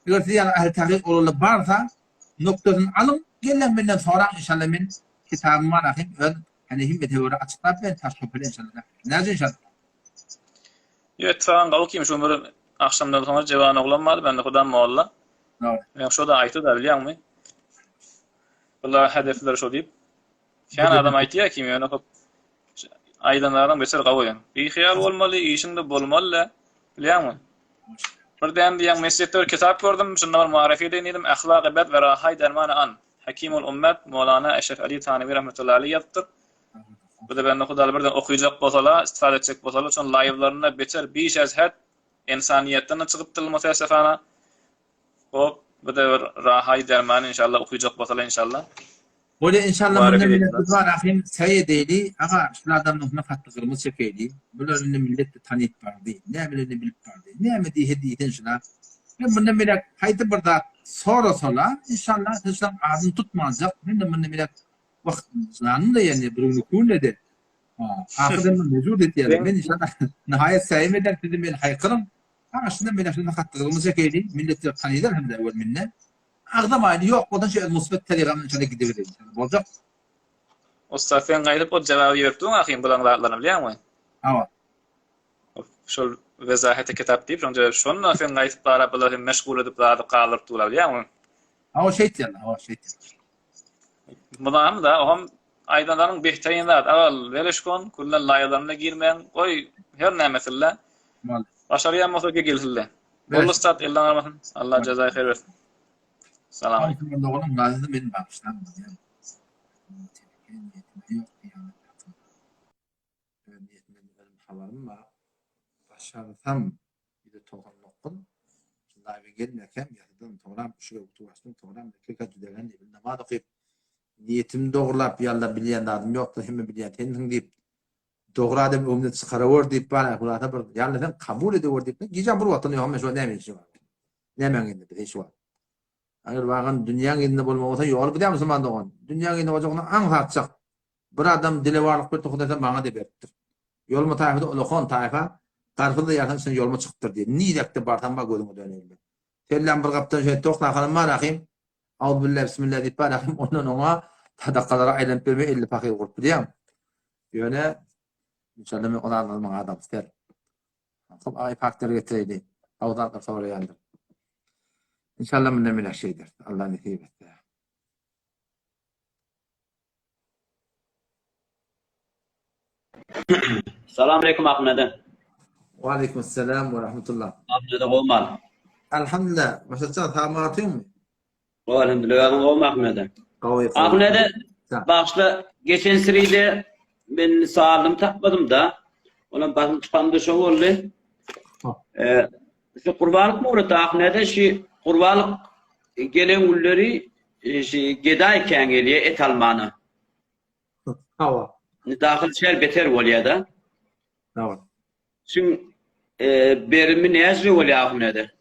Eger siz ýaly ähli takyk olarla barsa, noktasyny alyň, geliň menden soraň inşallah men kitabym bar ahim öz Hani himmete göre açyklap ben taş köpeli inşallah. Näce inşallah. Ýok, sagan gawy kim şu bir akşamdan soňra jewan oglan bardy, bende Huda molla. Men şo da aýtdy da bilýäňmi? Bular hedefler şo diýip. Kän adam aýtýar kim ýöne hop aýdanlaryň beter gawy. Bihyal bolmaly, işiňde bolmaly, bilýäňmi? Birden diýýän mesjitde bir kitap gördüm, şunda bir muarrif edeýin diýdim, Ahlak-y bed we rahay dermany an. Hakimul Ummet Mowlana Eşref Ali Tanewi rahmetullahi aleyh ýazypdyr. Bu da bende Hudaly birden okyjak bolsalar, istifade etjek bolsalar, şonuň laýwlarynda beter biş ez het ensaniýetden çykypdyr mutessefana. Hop, bu da bir rahaý derman inşallah okyjak bolsalar inşallah. Bolýa inşallah mundan millet biz bar ahim säý edeýli aga şul adamyň üstüne hatly gyrmyz çekeýli bular indi millet de tanyp bardy nämelerine bilip bardy näme diýse diýsin şula men mundan beýläk haýsy bir zat sorasala inşallah siz şulaň adyny tutmanjak men de mundan beýläk wah janym da ýene bir gün iki günde de ahyrda men mejbur etýärler men inşallah nihaýat säýim eder sizi men haýkyryň aga şundan beýläk şunda hatly gyrmyz çekeýli millet de tanylar hem de öwel mende Agzamaýyn ýok bolsa şu musbet telegram içinde gidibereyim. Boljak. Ussat sen gaýdyp o jawaby iberip duň ahym bulaň zatlaryny bilýäňmi? Hawa. Şol wezahete kitap diýip şoň jawaby şonda sen gaýdyp bara bular hem meşgul edip zady galdyryp dular bilýäňmi? Hawa şeýtýärler, hawa şeýtýärler. Mudam da ohm aýdanlaryň behterin zat agal weleşkon küllen laýalaryna girmäň goý her nämesille. Başarýan bolsa gelsinle. Boldy ussat elden almasyn. Allah jazaý haýyr bersin. Salam aleýkum. Doganym gazy meni bagyşlaň. Öz niýetimden özüm habarym bar. Başarsam 199 Live gelmekem ýatydan soňram üşüge utup açdym soňram iki rekat jüdegen ibn namaz okyp niýetimi dogrulap ýalla bilýän zadym ýokdur hemme bilýän sensiň diýip Dogry adam öňüne çykarawer diýip bar hulasa bir ýalny sen kabul edewer diýip gijäň bir wagtyny ýok men şo näme işi bar. Nämäň indi biz işi bar. Agar wagan dünýäň ýüzünde bolmagy bolsa ýoly bidä musulman dogan. Dünýäň ýüzünde boljagyny aňsatjak. Bir adam dilewarlyk berdi Hudaý sen maňa-da beripdir. Ýolma taýfada ulakan taýfa garpyz da ýarsan içinden ýolma çykypdyr diýip. Nirekde barsaň bar gözüňe döneýin. Sellem bir gapdan şeýle toknakalym bar ahym. Auzubilla bismillah diýip bar ahym ondan oňa sadakalara aýlanyp berme 50 pahyr gurup bilýäň. Ýöne inşallah men ol adamlaryň adam ister. Hop aý faktor getireýdi. Awzatlar soraýandyr. Inşallah mundan bile şeýder. Allah nesip etse. Salam aleyküm Ahmede. Wa aleyküm selam we rahmetullah. Ahmede gowmal. Elhamdülillah. Maşatjan sag matyňmy? Gowy elhamdülillah. Özüň gowmy Ahmede? Gowy. Ahmede. Bagyşla, geçen sride men sowalymy tapmadym-da. Onam basym çykamda şo boldy. Şu gurbanlyk Murat ahunede şu gurbanlyk gelen günleri şu gedaý kän gelýär et almana. Hawa. Indi dahyl şer beter bolýar-da. Hawa. Şuň berimi näce bolýar ahunede?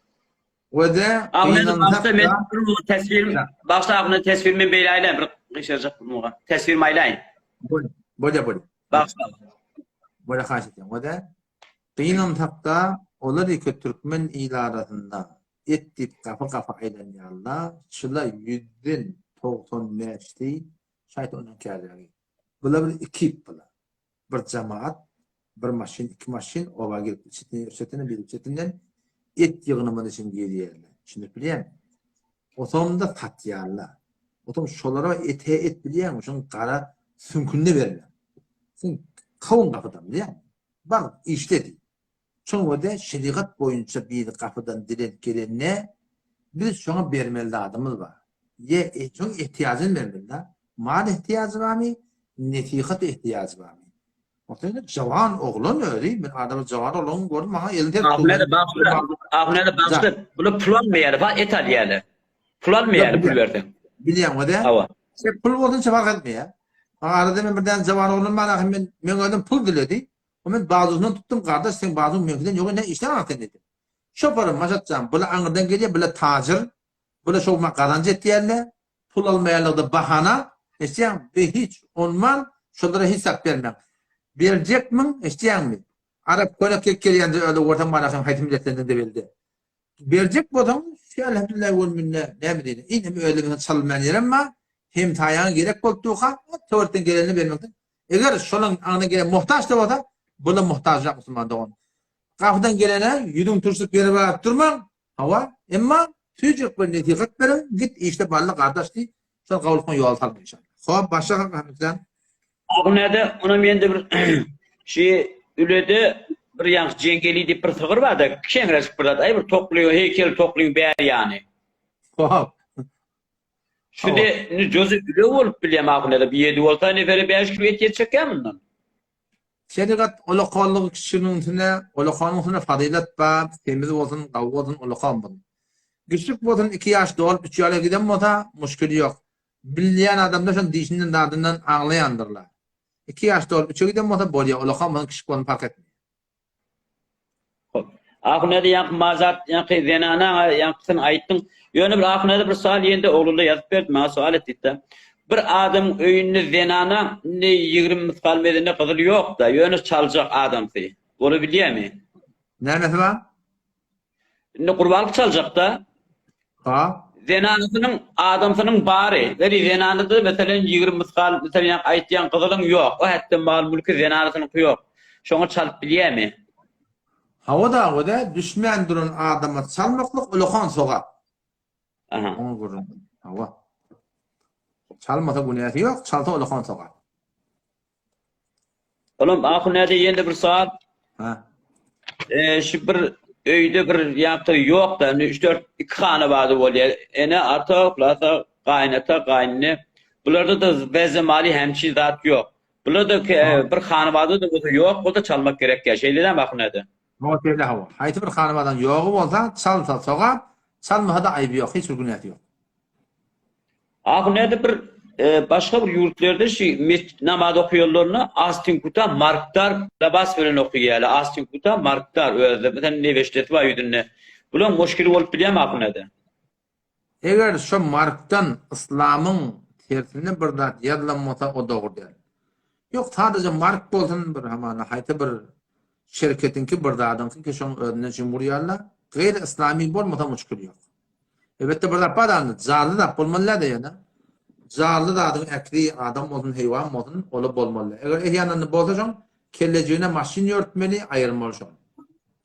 Wede Ahunede başda men teswirim başda ahunede teswirim men beýle aýlaýyn bir gyşarjak muga. Teswirim aýlaýyn. Bolýar bolýar. Başda. Bolýar haýyş edýän. Wede gynansakda olar ýeke türkmen il arasynda et diýip gapy-gapy aýlanýarlar, çyla ýüzden 95-si şaýt ondan kärrägi. Bular bir ekip bular. Bir jemaat, bir maşyn, iki maşyn oba girip çetine, çetine, bir çetinden et ýygnamany üçin girýärler. Düşünip bilýäňmi? Otam-da satýarlar. Otam şolara ete et bilýäňmi? Şoň gara süňkünde berme. Sen kowun gapydan bilýäňmi? Bar, işle diý. Şoňa-da şerigat boýunça biri gapydan dilenip gelende, biz şoňa bermeli zadymyz bar. Ýa şoň ehtiýajyny bermeli-dä. Mal ehtiýajy barmy, nesihat ehtiýajy barmy? Ýogsa indi jawan oglan özi, men adamy jawan oglan gördüm, maňa elini ters Ahmedi bagyşla, Ahmedi bagyşla, bular pul almaýarlar, fa et alýarlar. Pul almaýarlar pul berseň. Bilýäň o-da. Hawa. Sen pul bolsun fark etmeýär. Maňa arada men birden jawan oglan bar, ahyr men meň özüm pul diledi. O men bazusyndan tutdum, gardaş seň bazuň meňkiden ýok ine işleň aňa sen diýdim. Şoparym Maşatjan bula aňyrdan gelýär, bula tajyr, bula şowma gazanç etýärler, pul almaýanlygda bahana, eşidýäňmi, be hiç onman şolara hiç zat bermäň. Berjekmiň, eşidýäňmi? Arap köne kek gelýände öle görseň manasyň haýsy milletdendigini belli. Berjek bolsaň, şu elhamdülillah wel minne, näme diýdi, ine hem özüňiziň çalynmaýan ýerem bar, hemsaýaňa gerek bolup durka, töwerekden gelenini bermekden. Eger şolaň aňyna gelen muhtaç da bolsa, bula muhtajrak musulman dogan. Gapydan gelene ýüzüň turşup ýere baryp durmaň, hawa, emma süýjek bir nesihat beriň, git işle bally gardaş diý, şol gawlukdan ýol salma inşallah. Hop, başga hemmämizden. Agnede onam ýende bir şi ülede bir ýaňky jeňgeli diýip bir sygyr barda keňreşik bir zat aý bir tokly heýkel toklyň bäri ýany. Hop. Şu de indi jozy üle bolup bilýän Agnede bir ýedi bolsa nefere 5 kilo et ýetjekkä mundan. Şerigat ulakanlygy kişiniň üstüne, ulakanyň üstüne fazylet bar, semiz bolsun, gawy bolsun, ulakan bolsun. Kiçjik bolsun, iki ýaş dolup üç ýala giden bolsa, muşkili ýok. Bilýän adamlar şony dişinden dadyndan aňlaýandyrlar. Iki ýaş dolup üçe giden bolsa bolýar, ulakan bolsun, kiçjik bolsun park etmeýär. Hop. Ahunady ýaňky mazat ýaňky zenanaňa ýaňkysyny aýtdyň. Ýöne bir Ahunady bir sowal ýende oglunda ýazyp berdi maňa sowal etdi-de. Bir adamyň öýünde zenana indi 20 mysgal mezende gyzyl ýok-da, ýöne çaljak adamsy. Bolabilýärmi? Nämesi bar? Indi gurbanlyk çaljakda. Ha. Zenanasynyň adamsynyň bary. Weli zenanada meselen 20 mysgal meselen ýaňky aýtýan gyzylyň ýok. O hetde mal mülki zenanasynyňky ýok. Şoňa çalyp bilýärmi? Hawa da düşmän duran adama çalmaklyk ulakan sogap. Aha. Oňa gürrüň. Hawa. Çalmasa günäsi ýok, çalsa ulakan sogap. Olam ahun näde ýene bir saat. Ha. E, şu bir öýde bir ýa-da ýok da, 3 4 2 hana bardy bolýar. Ene, ata, hulasa, gaýynata, gaýynene. Bularda da beze mali hemçi zat ýok. Bularda bir hanabada da bolsa ýok bolsa çalmak gerek ýa. Şeýle dämi ahun näde? Hawa şeýle hawa. Haýsy bir hanabadan ýogy bolsa, çalsa sogap, çalmasa-da aýby ýok, hiç bir günäsi ýok. Ahy näde bir başga bir ýurtlarda şu namaz okaýanlaryna astinkuta markdar labas bilen okaýarlar. Astinkuta markdar özde bir nebeşdesi bar ýüzünde. Bular muşkil bolup bilýärmi ahy näde? Eger şo markdan yslamyň tersine bir zat ýazylan bolsa o dogry däl. Ýok sadaja mark bolsun bir hamana haýsy bir şerketiňki bir zadyňky ki şoň özünden üçin gurýarlar. Gaýry yslamy bolmasa muşkil ýok. Elbetde bir zat bar anda janly zat bolmaly däl ýöne. Janly zadyň äkli adam bolsun heýwan bolsun ola bolmaly. Eger ehýananda bolsa şoň kellejigine maşyn ýörtmeli aýyrmaly şoň.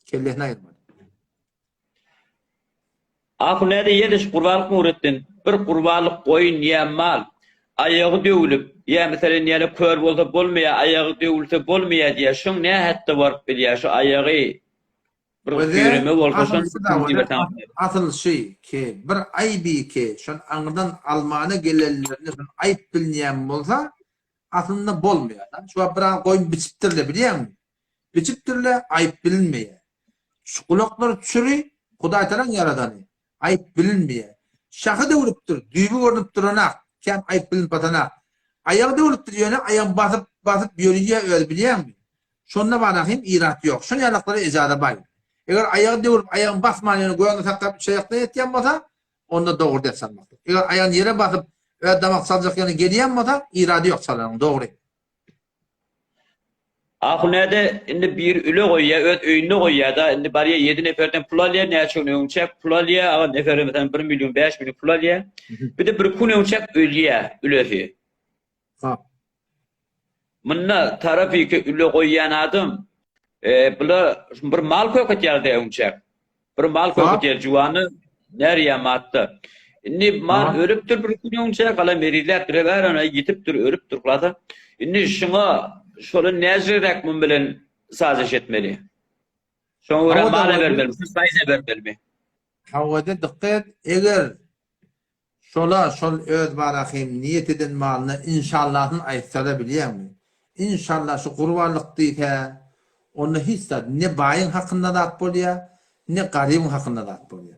Kellesini aýyrmaly. Ahun näde ýene şu gurbanlyk Nuretdin bir gurbanlyk goýun ýa mal aýagy döwlüp ýa meselen ýene kör bolsa bolmaýa aýagy döwülse bolmaýa diýä şoň nähetde baryp bilýä şu aýagy. Bir süýreme bolsa şon Asyl şy ki bir aýby ki şon aňyrdan almana gelenlerinde şon aýyp bilinýän bolsa aslynda bolmaýar da. Şu wagt bir an goýun biçipdirle bilýäňmi? Biçipdirle aýyp bilinmeýär. Şu gulaklary çüri Hudaýtalaň ýaradany. Aýyp bilinmeýär. Şahy döwlüpdir, düýbi görnüp duranak, kän aýyp bilinip batanak. Aýagy döwlüpdir ýöne aýagyny basyp basyp ýörüýär özi bilýäňmi? Şonda bana hem irat ýok. Şon ýalaklara ejaza baý. Eger aýagy döwlüp aýagyny basman ýöne gögüni saklap üç aýakdan ýetýän bolsa, onda dogry däl çalmaklyk. Eger aýagyny ýere basyp öz damak çaljak ýerine gelýän bolsa, irady ýok çalanyň, dogry. Ahunäde indi biri üle goýýa öz öýünde goýýada indi barýa ýedi neferden pul alýa näçe gün öňçäk pul alýa aga nefere meselem bir million bäş million pul alýa bir-de bir gün öňçäk ölýä ülesi. Ha. Munda tarapyky üle goýýan adam e, bula bir mal köketýär de öňçäk. Bir mal köketýär juwany närýä matda. Indi mal ölüpdir bir gün öňçäk, hala merizläpdir, bärana ýitipdir, ölüpdir hulasa. Indi şuňa şoly näjiräk mun bilen sazyş etmeli? Şoňa görä mala bermelimi, şu saýza bermelimi? Hawada dykgat, eger Şola şol öz barahym niýet eden malyna inşallahyny aýtsada bilýäňmi? Inşallah şu gurbanlyk diýsä, onda hiç zat ne baýyň hakynda zat bolýa, ne garybyň hakynda zat bolýa.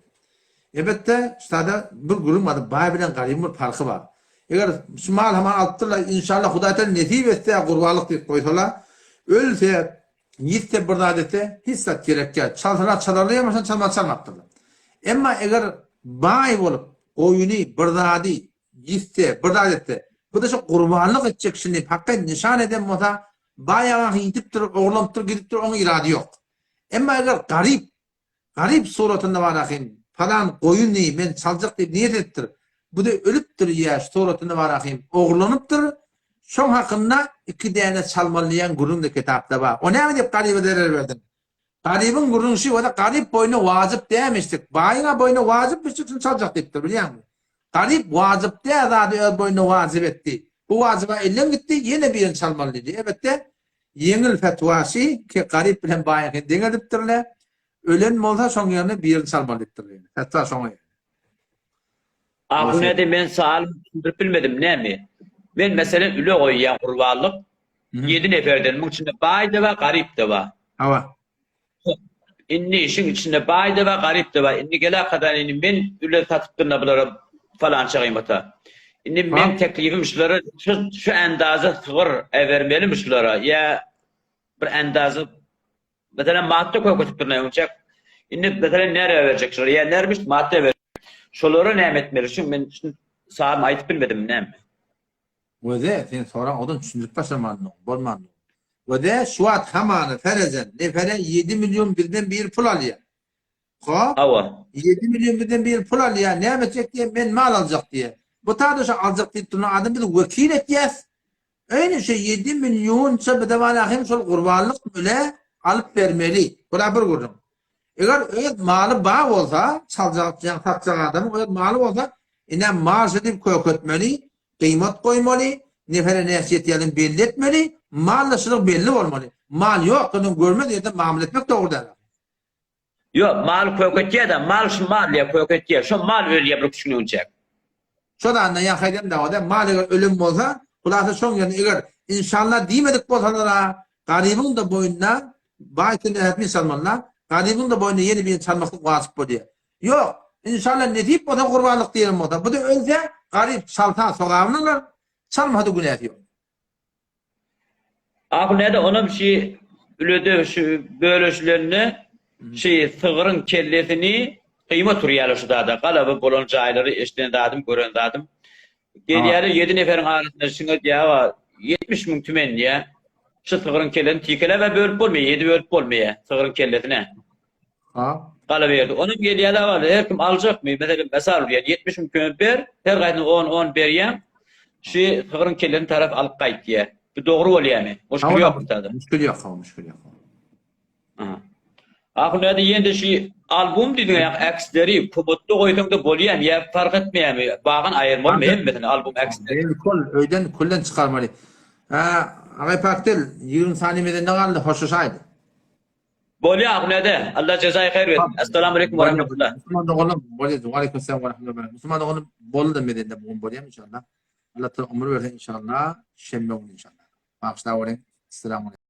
Elbetde, ştada bir gürrüň bar, baý bilen garybyň bir parhy bar. Eger şu mal haman alypdyrlar, inşallah Hudaýtagala nesip etse gurbanlyk diýip goýsalar, ölse, Ýitse bir zat etse hiç zat gerek däl. Çalsalar çalarlar ýa çalmasa çalmapdyrlar. Emma eger baý bolup goýuny bir zady ýitse bir zat etse bu-da şu gurbanlyk etjek şini haky nyşan eden bolsa baý agaňky ýitipdir ogurlanypdyr gidipdir oň irady ýok. Emma eger garyp Garyp suratynda bar ahym, palan goýuny men çaljak diýip niýet edipdir. Bu-da ölüpdir ýa suratynda bar ahym, ogurlanypdyr. Şoň hakynda iki däne çalmaly diýen gürrüň-de kitapda bar. O näme diýip garyba zerer berdiň? Garybyň gürrüňi şi bolsa, garyp boýnuna wajyp dämişdik. Baýyň-a boýnuna wajypmyşdyk, şuny çaljak diýipdir, bilýäňmi? Garyp wajyp däl zady öz boýnuna wajyp etdi. Bu wajyba elden gitdi, ýene birini çalmaly diýdi. Elbetde, ýeňil fetwa şi ki, garyp bilen baýyňkyny deň edipdirler. Ölen bolsa şoň ýerine birini çalmaly diýipdirler. Fetwa şoňa ýene. Ahunede men salymy düşündirip bilmedim näme? Men meselem üle goýýan gurbanlyk ýedi neferden muň içinde baý-da bar garyp-da bar. Hawa. Indi işiň içinde baý-da bar garyp-da bar. Indi gelakadan indi men üle satypdyryn-a bulara falança gymata. Indi meň teklibim şulara şu şu endaza sygyr äbermelimi şulara ýa bir endaza Meselem madda köketipdir näme Indi meselem närä berjek şular? Ýa närmiş madda ber. Şolara näme etmeli? Şu men saryny aýdyp bilmedim näme? Göze sen soraň odan düşündirip başlamandyň, bolmandyň. Göze şu wagt hamana ferezen nefere 7 million bizden biri pul alýar. Hop. Hawa. 7 million bizden biri pul alýar. Näme etjek diýe, men mal aljak diýe. Bu taýda şu aljak diýip duran adam biz wekil etýäs. Eýni şu 7 millionça bize bar hem şol gurbanlyk müle alyp bermeli. Bula bir gürrüň. Eger öz maly bar bolsa, çaljak, ýa satjak adamyň öz maly bolsa, ine mal şu diýip köketmeli, gyýmat goýmaly, nefere näçe ýetýänini belli etmeli, mal-da şulyk belli bolmaly. Mal ýok, onuň görmez ýerde mamla etmek dogry däl. Ýok, mal köketýär-de, mal şu mal diýýär, köketýär. Şo mal ölýär bir küçük öňçäk. Şo zanda ýaňky aýdýan dawa-da, mal eger ölen bolsa, hulasa şoň ýerine eger inşallah diýmedik bolsalar-a, garybyň-da boýnuna, baý sen ähmiýet çalmaly-da, garybyň-da boýnuna ýene birini çalmaklyk wajyp bolýar. Ýok, inşallah nesip bolsa gurbanlyk diýen bolsa, bu-da ölse, garyp çalsa sogabyny alar, çalmasa-da günäsi ýok. Ahu näde onam şi ülede şu böleşilende şi sygryň kellesini gyýma turýarlar şu zada galaba bolan jaýlary eşiden zadym gören zadym gelýärler ýedi neferiň arasynda şuňa diýýär 70 müň tümen diýýär şu sygryň kellesini tikeläp bölüp bolmaýar ýedi bölüp bolmaýar sygryň kellesine Ha. Galaberdi. Onam gelýär aga, her kim aljakmy? Meselem, mysal urýan, 70 müň kömük ber, her gaýsyna 10-10 berýäň. Şu sygryň kellesini tarap alyp gaýt diýýär. Bu dogry bolýarmy? Muşkil ýok bu tada. Muşkil ýok, hawa, muşkil ýok. Aha. Ahu näde ýene-de şu albom diýdiň ýa äksleri komodda goýsaň-da bolýarmy ýa fark etmeýärmi? Bagan aýyrmalymy hemmesini albom äksleri? Kol öýden külden çykarmaly. Ha, Agay Pakdil, 20 saniýe menden galdy, hoşlaşaýdy. Bolýa Ahunede. Allah jezaýy haýyr bersin. Essalamu aleýkum we rahmetullah. Musulman doganlar bolýa. Wa aleýkum esselam we rahmetullah. Musulman doganlar boldy mezende bu gün bolýa inşallah. Allah ömür bersin inşallah. Şenbe güni inşallah. Bagyşlap boluň. Essalamu aleýkum.